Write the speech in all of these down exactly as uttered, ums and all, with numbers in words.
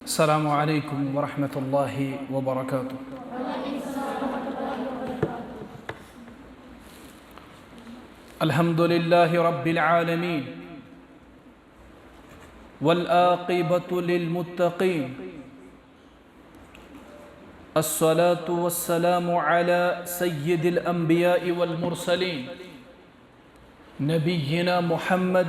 السلام عليكم ورحمة الله وبركاته. الحمد لله رب العالمين، والعاقبة للمتقين، الصلاة والسلام على سيد الأنبياء والمرسلين، نبينا محمد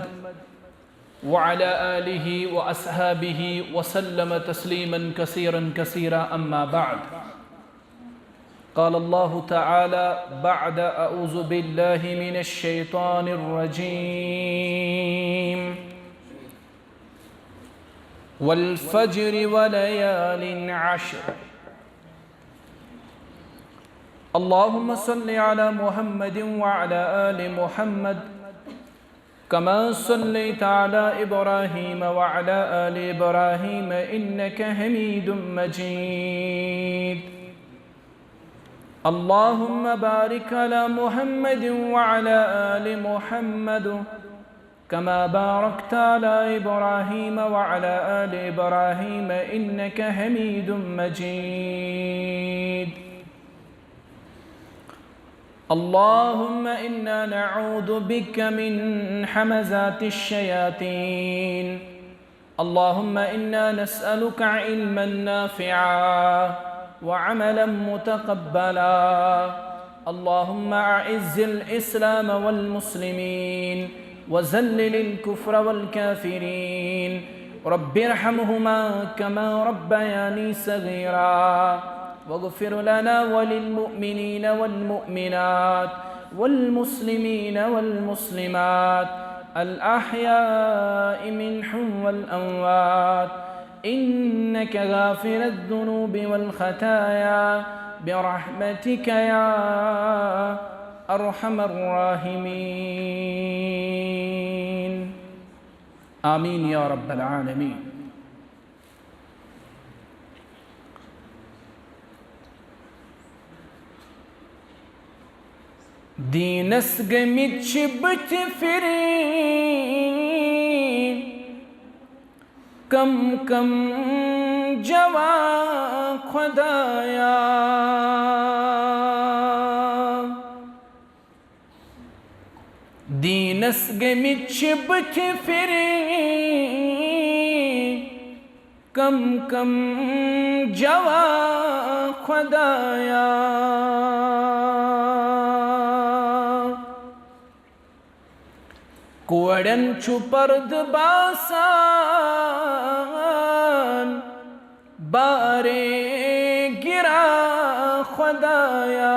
وعلى آله وأصحابه وسلم تسليما كثيرا كثيرا، أما بعد. قال الله تعالى بعد أعوذ بالله من الشيطان الرجيم. والفجر وليال عشر. اللهم صل على محمد وعلى آل محمد كما صليت على إبراهيم وعلى آل إبراهيم إنك حميد مجيد. اللهم بارك على محمد وعلى آل محمد كما باركت على إبراهيم وعلى آل إبراهيم إنك حميد مجيد. اللهم إنا نعوذ بك من همزات الشياطين. اللهم إنا نسألك علما نافعا وعملا متقبلا. اللهم أعز الإسلام والمسلمين وذلل الكفر والكافرين. رب ارحمهما كما ربياني صغيرا. واغفر لنا وللمؤمنين والمؤمنات والمسلمين والمسلمات الأحياء منهم والأموات إنك غافر الذنوب والخطايا برحمتك يا أرحم الراحمين. آمين يا رب العالمين. دیٖنس گٔمٕتۍ چھِ بٕتھِ پھِرِنۍ، کم کم جوان خۄدایا۔ دیٖنس گٔمٕتۍ چھِ بٕتھِ پھِرِنۍ، کم کم جوان خۄدایا۔ کورٮ۪ن چھُ پردٕ باسان، بارے گرا خۄدایا۔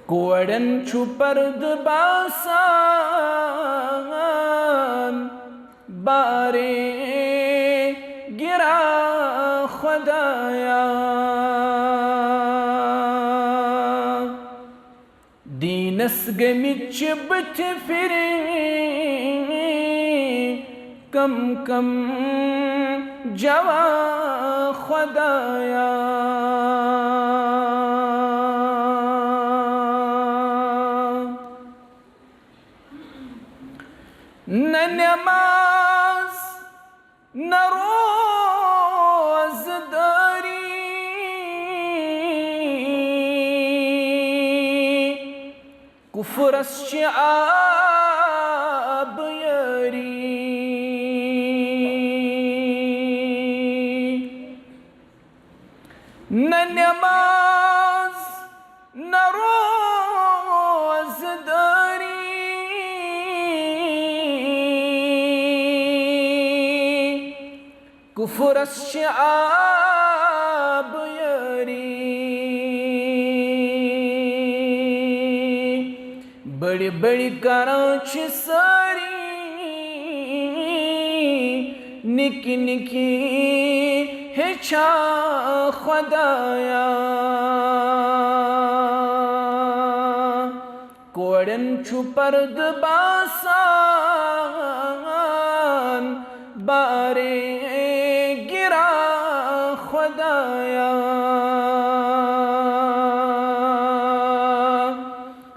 کورٮ۪ن چھُ پردٕ باسان، بارے گرا خۄدایا۔ دیٖنس گٔمٕتۍ چھِ بٕتھِ پھِرِنۍ، کم کم جوان خۄدایا۔ نہ نماز، نہ روزٕ دٲری، کفرس چھِ آب یٲری۔ نہ نماز، نہ روزٕ دٲری، کفرس چھِ آب یٲری۔ بٔڑۍ بٔڑۍ کران چھِ سٲری، نِکۍ نِکۍ ہیٚچھان خۄدایا۔ کورٮ۪ن چھُ پردٕ باسان، بارے گرا خۄدایا۔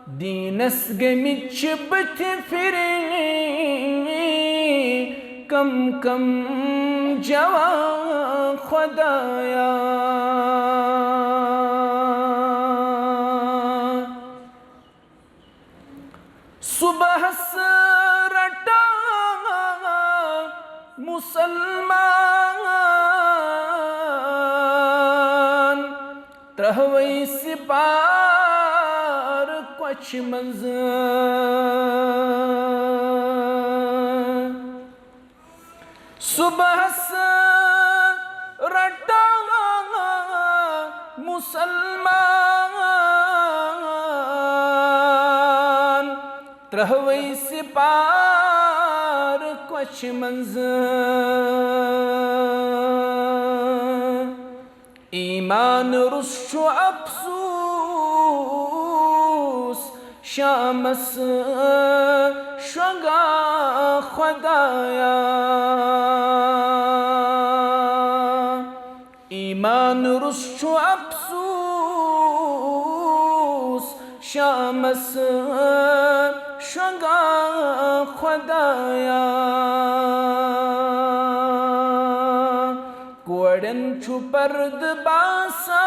دیٖنس گٔمٕتۍ چھِ بٕتھِ پھِرِنۍ، کم کم جوان خدایا۔ صبحس رٹان مسلمان، ترہوے سپار کۄچھِ منٛز۔ صبحس رٹان مسلمان، ترہوے سپار کۄچھِ منٛز۔ ایمان روٚس چھُ افسوس شامس شۄنٛگان خدایا۔ ایمان روٚس چھُ افسوس شامس شۄنٛگان خدایا۔ کورٮ۪ن چھُ پردٕ باسان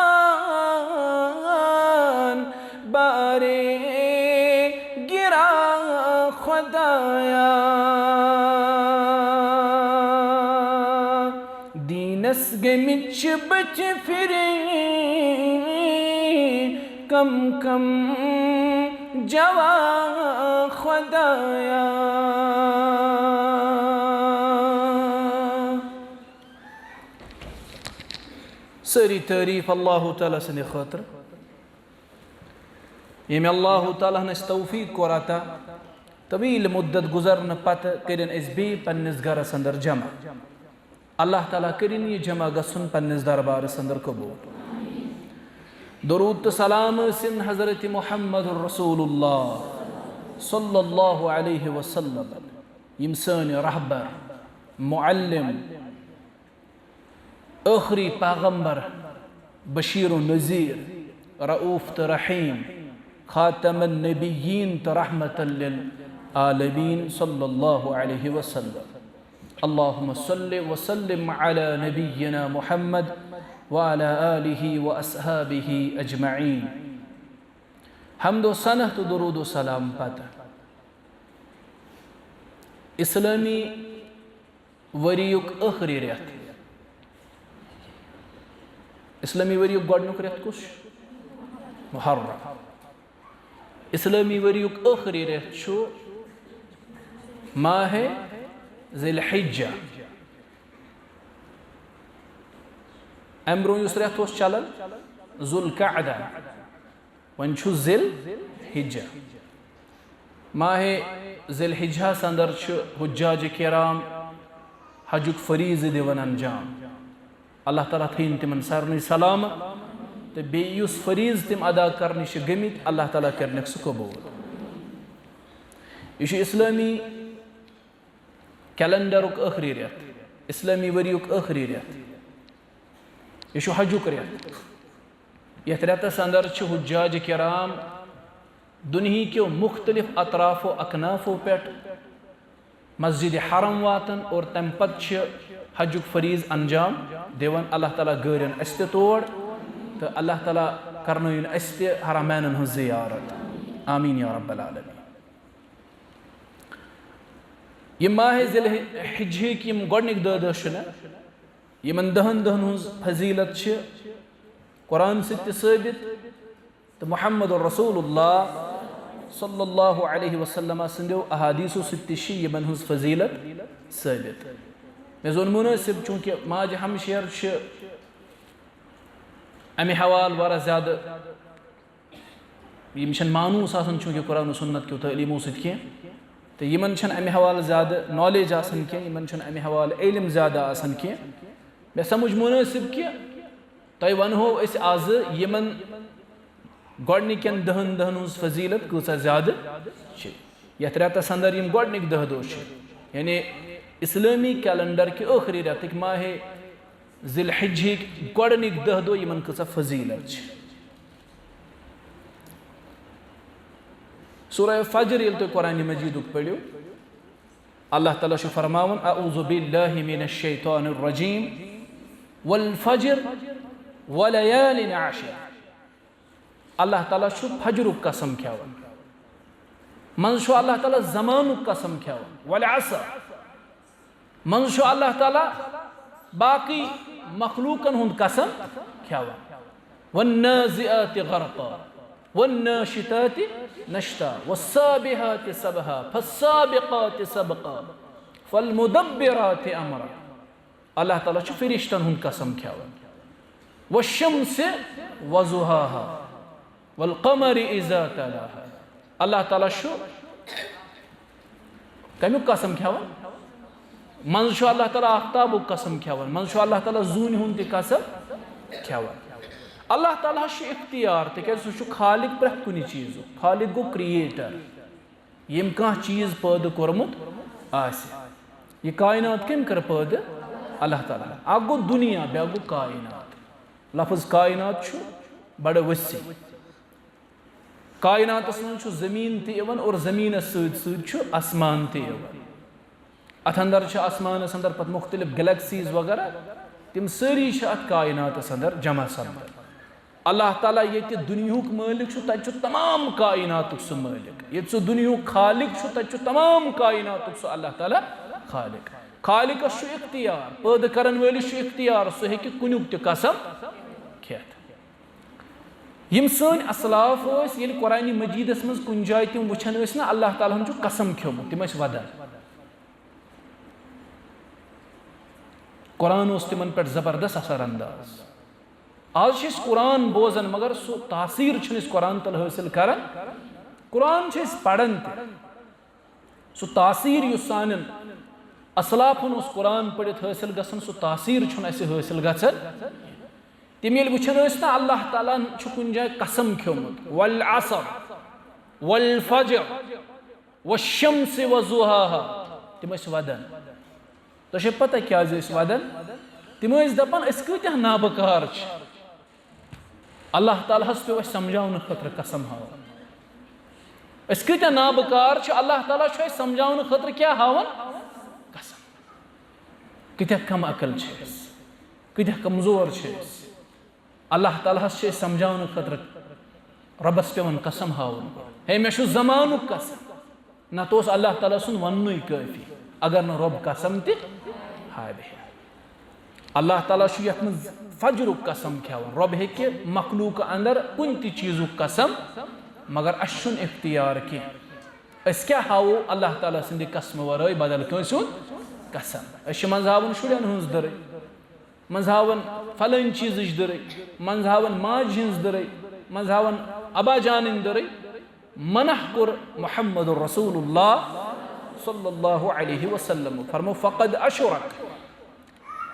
بارے گِران خدایا۔ دیٖنس گٔمٕتۍ چھِ بٕتھِ پھِرِ کم کم جوان خدایا۔ سٲری تعریٖف اللہ تعالیٰ سٕنٛدِ خٲطرٕ، ییٚمۍ اللہ تعالیٰ ہن اَسہِ توفیٖق کوٚر عطا۔ طویل مدت گُزرنہٕ پتہٕ کٔرِن أسۍ بیٚیہِ پننِس گرس اندر جمع۔ اللہ تعالیٰ کٔرِن یہِ جمع گژھُن پننِس دربارس اندر قبول۔ درود تہٕ سلام ٲسِن حضرت محمد رسول اللہ صلی اللہ علیہ وسلم، یِم سٲنۍ رہبر، معلم، ٲخری پیغمبر، بشیر و نذیر، رؤوف تہٕ رحیم، خاتم النبیین تہٕ رحمت للعالمین صلی اللہ علیہ وسلم۔ اللہم صل وسلم علی نبینا محمد وعلی آلہ واصحابہ اجمعین۔ حمد و ثنا تہٕ درود و سلام پتہٕ، اسلٲمی ؤریُک ٲخری رٮ۪تھ۔ اسلٲمی ؤریُک گۄڈٕنیُک رٮ۪تھ کُس چھُ؟ محرم۔ اسلٲمی ؤریُک ٲخری رٮ۪تھ چھُ ماہِ ذی الحجہ۔ اَمہِ برٛونٛہہ یُس رٮ۪تھ اوس چلان، ذوالقعدہ۔ وۄنۍ چھُ ذی الحجہ۔ ماہِ ذی الحجہس اندر چھِ حجاج کرام حجُک فریضہٕ دِوان انجام۔ اللہ تعالیٰ تھٲیِن تِمن سارنٕے سلامت، تہٕ بیٚیہِ یُس فریضہٕ تِم ادا کرنہِ چھِ گٔمٕتۍ، اللہ تعالیٰ کرنکھ سُہ قبول۔ یہِ چھُ اسلٲمی کیلنڈرُک ٲخری رٮ۪تھ، اسلٲمی ؤریُک ٲخری رٮ۪تھ۔ یہِ چھُ حجُک رٮ۪تھ۔ یتھ رٮ۪تس اندر چھِ حجاج کرام دُنہیٖکیو مختلف اطراف و اکنافو پٮ۪ٹھ مسجد حرم واتان اور تمہِ پتہٕ چھِ حجُک فریضہٕ انجام دِوان۔ اللہ تعالیٰ گٲرِن اسہِ تہِ تور تہٕ اللہ تعالیٰ کرنٲیِن اسہِ تہِ حرمینن ہٕنٛز زیارت۔ آمین یا رب العالمین۔ یہِ ماہِ ذی الحجہٕکۍ یِم گۄڈٕنِکۍ دَہ دۄہ چھِنہ، یِمن دَہن دۄہن ہٕنٛز فضیلت چھِ قرآن سۭتۍ تہِ ثٲبت تہٕ محمد رسول اللہ صلی اللہ علیہ وسلم سٕنٛدیو احادیثو سۭتۍ تہِ چھِ یِمن ہٕنٛز فضیلت ثٲبت۔ مےٚ زون مُنٲسِب، چوٗنٛکہِ ماجہِ ہمشیر چھِ امہِ حوالہٕ واریاہ زیادٕ، یِم چھِنہٕ مانوٗس آسان چوٗنٛکہِ قرآن و سنت کیو تعلیٖمو سۭتۍ کینٛہہ، تہٕ یِمن چھَنہٕ امہِ حوالہٕ زیادٕ نالیج آسان کینٛہہ، یِمن چھُنہٕ امہِ حوالہٕ علم زیادٕ آسان کینٛہہ۔ مےٚ سمجھ مُنٲسِب کہِ تۄہہِ ونہو أسۍ آزٕ یِمن گۄڈٕنِکٮ۪ن دَہن دۄہن ہٕنٛز فضیلت کۭژاہ زیادٕ چھِ۔ یتھ رٮ۪تس اندر یِم گۄڈٕنِکۍ دَہ دۄہ چھِ، یعنی اسلٲمی کیلنڈر کہِ ٲخری رٮ۪تٕکۍ ماہِ ذی الحجہٕکۍ گۄڈٕنِکۍ دَہ دۄہ، یِمن کۭژاہ فضیلت چھِ۔ سورہ فجر ییٚلہِ تُہۍ قرآن مجیدُک پٔرِو، اللہ تعالیٰ چھُ فرماوان، "اعوذ باللہ من الشیطان الرجیم، والفجر، ولیال عشر۔" اللہ تعالیٰ چھُ فجرُک قسم کھٮ۪وان، منٛزٕ چھُ اللہ تعالیٰ زمانُک قسم کھٮ۪وان، والعصر، منٛزٕ چھُ اللہ تعالیٰ باقٕے مخلوقن ہُنٛد قسم کھٮ۪وان، والنازعات غرقا، والناشطات نشطا، والسابحات سبحا، فالسابقات سبقا، فالمدبرات امرا۔ اللہ تعالیٰ چھُ فرشتن ہُنٛد قسم کھٮ۪وان۔ والشمس وضحاها، والقمر اذا تلاها۔ اللہ تعالیٰ چھُ کمیُک قسم کھٮ۪وان؟ منٛزٕ چھُ اللہ تعالیٰ آفتابُک قسم کھٮ۪وان، منٛزٕ چھُ اللہ تعالیٰ زوٗنہِ ہُنٛد تہِ قسم کھٮ۪وان۔ اللہ تعالیٰ ہس چھُ اختیار، تِکیازِ سُہ چھُ خالق پرٛٮ۪تھ کُنہِ چیٖزُک، خالق گوٚو creator، ییٚمۍ کانٛہہ چیٖز پٲدٕ کوٚرمُت آسہِ۔ یہِ کائنات کٔمۍ کٔر پٲدٕ؟ اللہ تعالیٰ۔ اکھ گوٚو دُنیا، بیٛاکھ گوٚو کائنات۔ لفظ کائنات چھُ بڑٕ ؤسیع۔ کائناتس منٛز چھُ زٔمیٖن تہِ یِوان اور زٔمیٖنس سۭتۍ سۭتۍ چھُ آسمان تہِ یِوان۔ اتھ اندر چھِ آسمانس اندر پتہٕ مختلف galaxies وغیرہ، تِم سٲری چھِ اتھ کائناتس اندر جمع سپدان۔ اللہ تعالیٰ ییٚتہِ دُنیہُک مٲلِک چھُ، تتہِ چھُ تمام کائناتُک سُہ مٲلِک۔ ییٚتہِ سُہ دُنیہُک خالق چھُ، تتہِ چھُ تمام کائناتُک سُہ اللہ تعالیٰ خالق۔ خالقس چھُ اختیار، پٲدٕ کرن وٲلِس چھُ اختیار، سُہ ہیٚکہِ کُنیُک تہِ قسم کھٮ۪تھ۔ یِم سٲنۍ اسلاف ٲسۍ، ییٚلہِ قرآن مجیدس منٛز کُنہِ جایہِ تِم وٕچھان ٲسۍ نہ اللہ تعالیٰ ہن چھُ قسم کھیوٚمُت، تِم ٲسۍ ودان۔ قرآن اوس تِمن پٮ۪ٹھ زبردست اثر انداز۔ آز چھِ أسۍ قرآن بوزان، مگر سُہ تاثیر چھِنہٕ أسۍ قرآن تل حٲصِل کران۔ قرآن چھِ أسۍ پران تہِ، سُہ تاثیر یُس سانٮ۪ن اسلافن اوس قرآن پٔرِتھ حٲصِل گژھان، سُہ تاثیر چھُنہٕ اَسہِ حٲصِل گژھان۔ تِم ییٚلہِ وٕچھان ٲسۍ نہ اللہ تعالیٰ ہن چھُ کُنہِ جایہِ قسم کھیوٚمُت، والعصر، والفجر، والشمس وضحاها، تِم ٲسۍ ودان۔ تۄہہِ چھےٚ پتہ کیازِ ٲسۍ ودان؟ تِم ٲسۍ دپان، أسۍ کۭتیاہ نابکار چھِ، اللہ تعالیٰ ہس پیوٚو اَسہِ سمجھاونہٕ خٲطرٕ قسم ہاوُن۔ أسۍ کۭتیاہ نابکار چھِ، اللہ تعالیٰ چھُ اَسہِ سمجھاونہٕ خٲطرٕ کیٛاہ ہاوان؟ قسم۔ کۭتیاہ کم عقل چھِ أسۍ، کۭتیاہ کمزور چھِ أسۍ۔ اللہ تعالیٰ ہس چھِ أسۍ سمجھاونہٕ خٲطرٕ رۄبس پٮ۪وان قسم ہاوُن۔ ہے، مےٚ چھُ زمانُک قسم۔ نتہٕ اوس اللہ تعالیٰ سُنٛد وننُے کٲفی، اگر نہٕ رۄب قسم تہِ ہاوِ ہے۔ اللہ تعالیٰ چھُ یتھ منٛز فجرُک قسم کھٮ۪وان۔ رۄب ہیٚکہِ مخلوق اندر کُنہِ تہِ چیٖزُک قسم، مگر اَسہِ چھُنہٕ اختیار کینٛہہ۔ أسۍ کیٛاہ ہاوو اللہ تعالیٰ سٕنٛدِ قسمہٕ ورٲے بدل کٲنٛسہِ ہُنٛد قسم؟ أسۍ چھِ منٛزٕ ہاوان شُرٮ۪ن ہٕنٛز دٕرٕے، منٛزٕ ہاوان فلٲنۍ چیٖزٕچ دٕرٕے، منٛزٕ ہاوان ماجہِ ہٕنٛز دٕرٕے، منٛزٕ ہاوان ابا جانٕنۍ دٕرٕے۔ منع کوٚر محمد رسول اللہ صلی اللہ علیہ وسلم، فرمو، فقد اشرک۔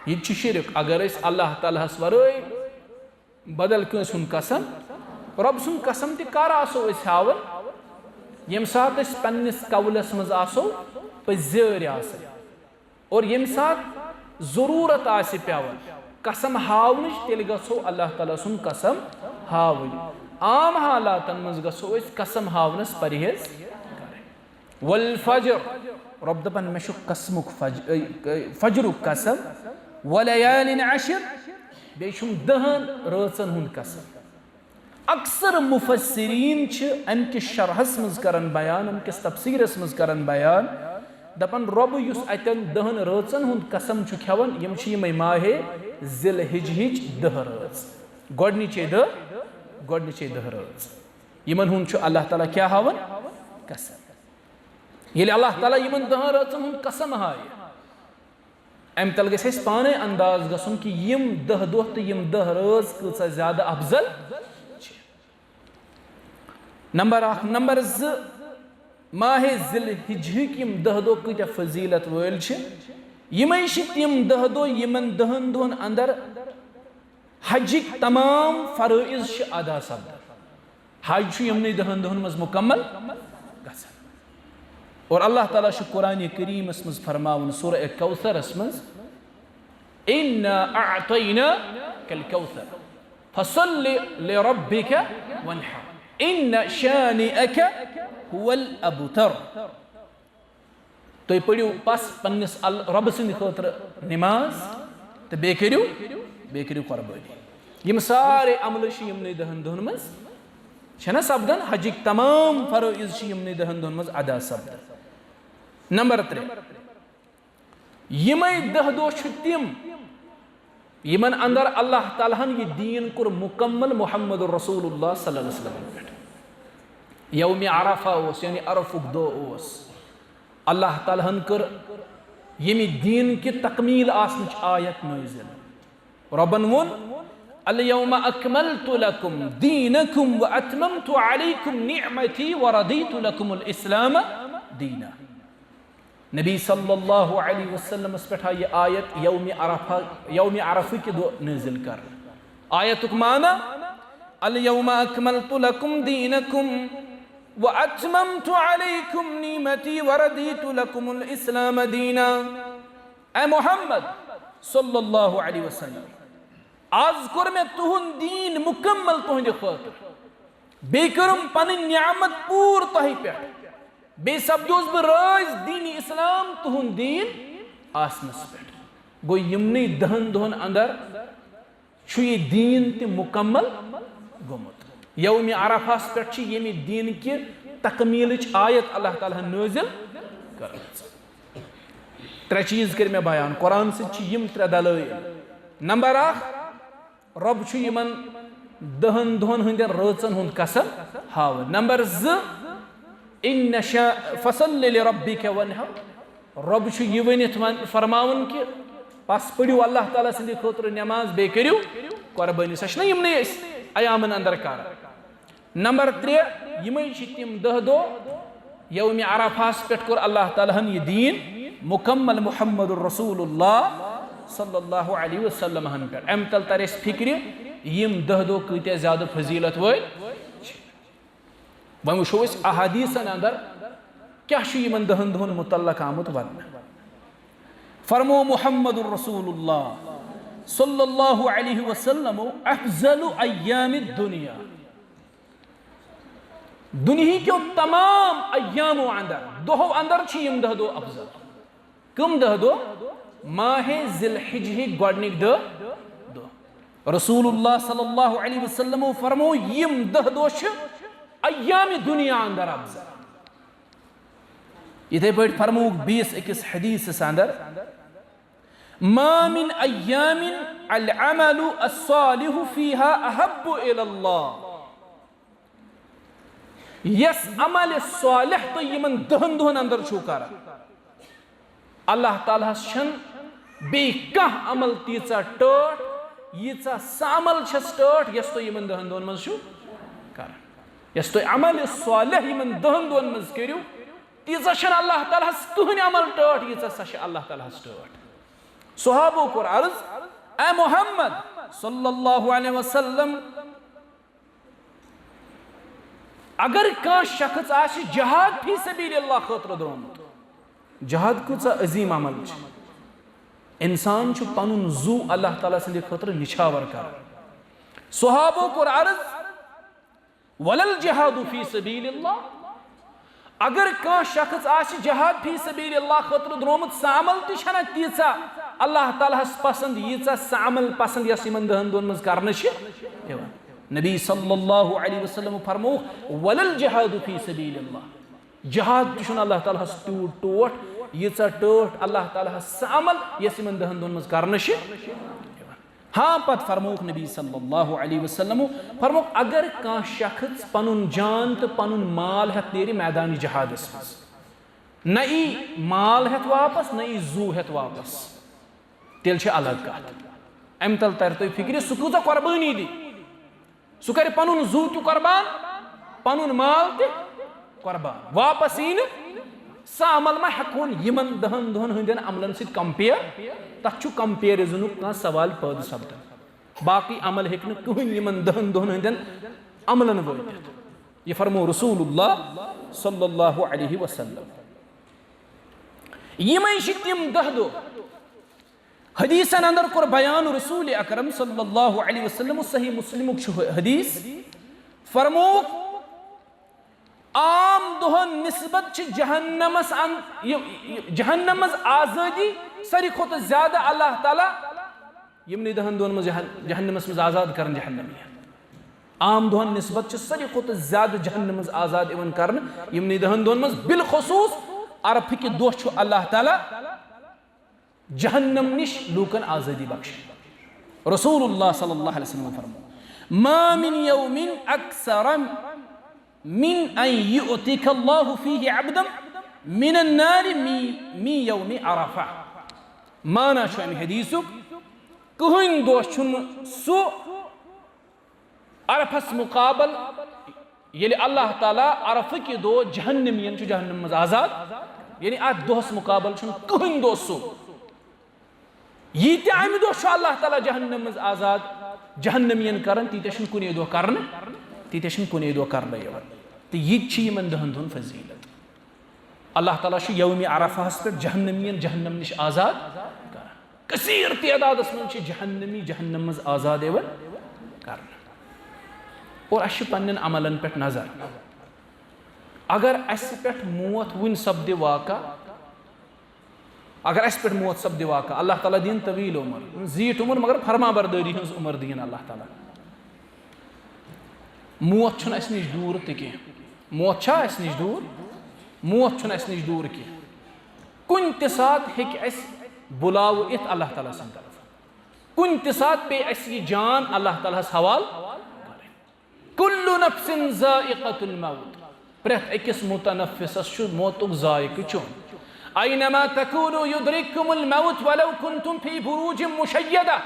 یہِ تہِ چھُ شرک۔ اگر أسۍ اللہ تعالیٰ ہس ورٲے بدل کٲنٛسہِ ہُنٛد قسم، رۄب سُنٛد قسم تہِ کر آسو أسۍ ہاوان؟ ییٚمہِ ساتہٕ أسۍ پننِس قولس منٛز آسو پٔزۍ آسان۔ اور ییٚمہِ ساتہٕ ضروٗرت آسہِ پٮ۪وان قسم ہاونٕچ، تیٚلہِ گژھو اللہ تعالیٰ سُنٛد قسم ہاوٕنۍ۔ عام حالاتن منٛز گژھو أسۍ قسم ہاونس پرہیز کرٕنۍ۔ والفجر، رۄب دپان، مےٚ چھُ قسمُک فج-، اے، اے، فجرُک قسم، ولیال عشر، بیٚیہِ چھُم دہن رٲژن ہُنٛد قسم۔ اکثر مفسرین چھِ امہِ کِس شرحس منٛز کران بیان، امہِ کِس تفسیرس منٛز کران بیان، دپان، رۄب یُس اتٮ۪ن دہن رٲژن ہُنٛد قسم چھُ کھٮ۪وان، یِم چھِ یِمے ماہِ ذی الحجہٕچ دہ رٲژ، گۄڈنِچے دہ، گۄڈنِچے دہ رٲژ، یِمن ہُنٛد چھُ اللہ تعالیٰ کیٛاہ ہاوان؟ قسم۔ ییٚلہِ اللہ تعالیٰ یِمن دہن رٲژن ہُنٛد قسم ہایہِ، امہِ تل گژھِ اسہِ پانے انداز گژھُن کہِ یِم دہ دۄہ تہٕ یِم دہ رٲژ کۭژاہ زیادٕ افضل چھِ۔ نمبر اکھ۔ نمبر زٕ، ماہِ ذی الحجہٕکۍ یِم دہ دۄہ کۭتیاہ فضیلت وٲلۍ چھِ۔ یِمے چھِ تِم دہ دۄہ یِمن دہن دۄہن اندر حجٕکۍ تمام فرٲیض چھِ ادا سپدان۔ حج چھُ یِمنٕے دہن دۄہن منٛز مکمل گژھان۔ اور اللہ تعالیٰ چھُ قرآن کریمس منٛز فرماوان سورہ کوثرس منٛز، "انا اعطیناک الکوثر فصل لربک وانحر ان شانئک هو الابتر۔" تُہۍ پٔرِو پس پننِس ال-، رۄبہٕ سٕنٛدِ خٲطرٕ نماز تہٕ بیٚیہِ کٔرِو، بیٚیہِ کٔرِو قۄربٲنی۔ یِم سارے عملہٕ چھِ یِمنٕے دَہَن دۄہَن منٛز، چھَنہ سپدان؟ حجٕکۍ تمام فرٲیض چھِ یِمنٕے دَہَن دۄہَن منٛز ادا سپدان۔ نمبر ترٛےٚ، یِمَے دَہ دۄہ چھِ تِم، یِمن اندر اللہ تعالیٰ ہن یہِ دیٖن کوٚر مکمل محمد رسول اللہ صلی اللہ علیہ وسلم پٮ۪ٹھ۔ یوم عرفہ اوس، یعنی عرفُک دۄہ اوس۔ اللہ تعالیٰ ہن کٔر ییٚمہِ دیٖن کہِ تکمیٖل آسنٕچ آیت نٲزِل۔ رۄبن ووٚن، "الیوم اکملت لکم دینکم و اتممت علیکم نعمتی و رضیت لکم الاسلام دینا۔" نبی صلی اللہ علیہ وسلمس پٮ۪ٹھ آیہِ یہِ آیت یوم عرفہ، یوم عرفہ کہِ دۄہ نٲزِل کرنہٕ۔ آیتُک معنی، "الیوم اکملت لکم دینکم و اتممت علیکم نعمتی و رضیت لکم الاسلام دینا۔" اے محمد صلی اللہ علیہ وسلم، آز کوٚر مےٚ تُہُنٛد دیٖن مُکمل تُہنٛدِ خٲطرٕ، بیٚیہِ کٔرٕم پنٕنۍ نعمت پوٗرٕ تۄہہِ پٮ۪ٹھ، بیٚیہِ سپدیوس بہٕ رٲضۍ دیٖنِ اسلام تُہُنٛد دیٖن آسنس پٮ۪ٹھ۔ گوٚو، یِمنٕے دَہَن دۄہَن اندر چھُ یہِ دیٖن تہِ مُکمل گوٚمُت۔ یومِ عرفہس پٮ۪ٹھ چھِ ییٚمہِ دیٖن کہِ تکمیٖلٕچ آیت اللہ تعالیٰ ہن نٲزِل کٔرمٕژ۔ ترٛےٚ چیٖز کٔرۍ مےٚ بیان۔ قرآن سۭتۍ چھِ یِم ترٛےٚ دلٲیل۔ نمبر اکھ، رۄب چھُ یِمن دَہَن دۄہَن ہٕنٛدٮ۪ن رٲژن ہُنٛد قسم ہاوان۔ نمبر زٕ، "ان نشا فصل لربک وانحر"، رۄب چھُ یہِ ؤنِتھ ون-، فرماوان کہِ پس پٔرِو اللہ تعالیٰ سٕنٛدِ خٲطرٕ نماز، بیٚیہِ کٔرِو قۄربٲنی۔ سۄ چھِنہ یِمنٕے أسۍ ایامن اندر کران۔ نمبر ترٛےٚ، یِمے چھِ تِم دَہ دۄہ، یومِ عرفہس پٮ۪ٹھ کوٚر اللہ تعالیٰ ہن یہِ دیٖن مُکمل محمد رسول اللہ صلی اللہ علیہ وسلم ہن پٮ۪ٹھ۔ امہِ تل تر اَسہِ فکرِ، یِم دَہ دۄہ کۭتیاہ زیادٕ فضیلت وٲلۍ چھِ۔ وۄنۍ وٕچھو أسۍ احادیثن اندر کیاہ چھُ یِمن دَہَن دۄہن متعلق آمُت وننہٕ۔ فرمو محمد رسول اللہ صلی اللہ علیہ وسلم، "افضل ایام الدنیا"، دُنیہکیو تمام ایامو اندر، دۄہو اندر چھِ یِم دَہ دۄہ افضل۔ کم دَہ دۄہ؟ ماہِ ذی الحجہٕکۍ گۄڈنِکۍ دَہ دۄہ۔ رسول اللہ صلی اللہ علیہ وسلمو فرمو، یِم دَہ دۄہ چھِ ایامِ دنیا اندر افضل۔ یِتھے پٲٹھۍ فرمووُکھ بیٚیِس أکِس حدیثس اندر، "ما من ایام العمل الصالح فیہا احب الی اللہ"، یس عمل صالح تُہۍ یِمن دَہَن دۄہن اندر چھِو کران، اللہ تعالیٰ ہس چھنہٕ بیٚیہِ کانٛہہ عمل تیٖژاہ ٹٲٹھ، ییٖژاہ سۄ عمل چھس ٹٲٹھ یۄس تُہۍ یِمن دَہَن دۄہن منٛز چھِو کران۔ یۄس تُہۍ عمل صالح یِمن دَہَن دۄہن منٛز کٔرِو، تیٖژاہ چھنہٕ اللہ تعالیٰ ہس کٕہٕنۍ عمل ٹٲٹھ، ییٖژاہ سۄ چھِ اللہ تعالیٰ ہس ٹٲٹھ۔ صحابو کوٚر عرض، اے محمد صلی اللہ علیہ وسلم، اگر کانٛہہ شخص آسہِ جہاد فی سبیل اللہ خٲطرٕ درٛامُت، جہاد کۭژاہ عظیٖم عمل چھِ۔ انسان چھُ پنُن زُو اللہ تعالیٰ سٕنٛدِ خٲطرٕ نِچھاور کران۔ صحابو کوٚر عرض، "ولل جہاد فی سبیل اللہ"، اگر کانٛہہ شخص آسہِ جہاد فی سبیل اللہ خٲطرٕ درٛامُت، سۄ عمل تہِ چھنہٕ تیٖژاہ اللہ تعالیٰ ہس پسند، ییٖژاہ سۄ عمل پسند یۄس یِمن دَہَن دۄہن منٛز کرنہٕ چھِ یِوان۔ نبی صلی اللہ علیہ وسلم فرموو، "ولل جہاد فی سبیل اللہ"، جہاد تہِ چھُنہٕ اللہ تعالیٰ ہس تیوٗت ٹوٹھ، ییٖژاہ ٹٲٹھ اللہ تعالیٰ ہس سۄ عمل یۄس یِمن دَہَن دۄہن منٛز کرنہٕ چھِ یِوان۔ ہاں، پتہٕ فرمووُکھ نبی صلی اللہ علیہ وسلم، فرمووُکھ، اگر کانٛہہ شخص پنُن جان تہٕ پنُن مال ہٮ۪تھ نیرِ میدانِ جہادس منٛز، نہ ای مال ہٮ۪تھ واپس، نہ ای زُو ہٮ۪تھ واپس، تیٚلہِ چھِ الگ کتھ۔ امہِ تل ترِ تۄہہِ فکرِ، سُہ کۭژاہ قۄربٲنی دی۔ سُہ کرِ پنُن زُو تہِ قۄربان، پنُن مال تہِ قۄربان۔ واپس یی نہٕ سۄ عمل۔ ما ہٮ۪کون یِمن دَہَن دۄہن ہٕنٛدٮ۪ن عملن سۭتۍ compare، تتھ چھُ comparisonُک کانٛہہ سوال پٲدٕ سپدان۔ باقٕے عمل ہیٚکہِ نہٕ کٕہٕنۍ یِمن دَہَن دۄہن ہٕنٛدٮ۪ن عملن وٲتِتھ۔ یہِ فرموو رسول اللہ صلی اللہ علیہ وسلم۔ یِمے چھِ تِم دَہ دۄہ۔ حدیثن اندر کوٚر بیان رسول اکرم صلی اللہ علیہ وسلم، صحیح مسلمُک چھُ حدیث، فرمووُکھ، عام دۄہن نسبت چھِ جہنمس ان-، یہِ، یہِ، جہنم منٛز آزٲدی ساروی کھۄتہٕ زیادٕ اللہ تعالیٰ یِمنٕے دَہَن دۄہَن منٛز جہن-، جہنمَس منٛز آزاد کران جہنمی۔ عام دۄہَن نسبت چھِ ساروی کھۄتہٕ زیادٕ جہنمہٕ منٛز آزاد یِوان کرنہٕ یِمنٕے دَہَن دۄہَن منٛز، بالخصوص عرفہٕ کہِ دۄہ چھُ اللہ تعالیٰ جہنم نِش لوٗکَن آزٲدی بخشان۔ رسول اللہ صلی اللہ علیہ وسلم فرمو، "ما من یوم اکثر من ان یؤتک اللہ فیہ عبدا من النار من، من یوم عرفہ۔" معنی چھُ اَمہِ حدیثُک، کٕہٕنۍ دۄہ چھُنہٕ سُہ عرفس مقابل، ییٚلہِ اللہ تعالیٰ عرفہٕ کہِ دۄہ جہنمین چھُ جہنم منٛز آزاد، یعنی اَتھ دۄہس مقابل چھُنہٕ کٕہٕنۍ دۄہ سُہ۔ ییٖتیٛاہ اَمہِ دۄہ چھُ اللہ تعالیٰ جہنم منٛز آزاد جہنمین کران، تیٖتیٛاہ چھُنہٕ کُنے دۄہ کرنہٕ، تیٖتیٛاہ چھُنہٕ کُنے دۄہ کرنہٕ یِوان۔ تہٕ یہِ تہِ چھِ یِمن دَہَن دۄہن فضیلت۔ اللہ تعالیٰ چھُ یومِ عرفہس پٮ۪ٹھ جہنمین جہنم نِش آزاد کران۔ کثیر تعدادس منٛز چھِ جہنمی جہنم منٛز آزاد یِوان کرنہٕ۔ اور اَسہِ چھِ پننٮ۪ن عملن پٮ۪ٹھ نظر۔ اگر اَسہِ پٮ۪ٹھ موت وُنہِ سپدِ واقع، اگر اَسہِ پٮ۪ٹھ موت سپدِ واقع، اللہ تعالیٰ دِیِن طویل عمر، زیٖٹھ عمر، مگر فرما بردٲری ہٕنٛز عمر دِیِن اللہ تعالیٰ۔ موت چھُنہٕ اَسہِ نِش دوٗر تہِ کینٛہہ۔ موت چھا اَسہِ نِش دوٗر؟ موت چھُنہٕ اَسہِ نِش دوٗر کینٛہہ۔ کُنہِ تہِ ساتہٕ ہیٚکہِ اَسہِ بُلاوٕ یِتھ اللہ تعالیٰ سٕنٛدِ طرفہٕ۔ کُنہِ تہِ ساتہٕ پیٚیہِ اَسہِ یہِ جان اللہ تعالیٰ ہَس حوالہٕ کرٕنۍ۔ کُلُّ نَفْسٍ ذَائِقَةُ الْمَوْتِ۔ پرٛٮ۪تھ أکِس مُتَنَفِّسَس چھُ موتُک ذائقہٕ چیوٚن۔ أَيْنَمَا تَكُونُوا يُدْرِكْكُمُ الْمَوْتُ وَلَوْ كُنْتُمْ فِي بُرُوجٍ مُّشَيَّدَةٍ۔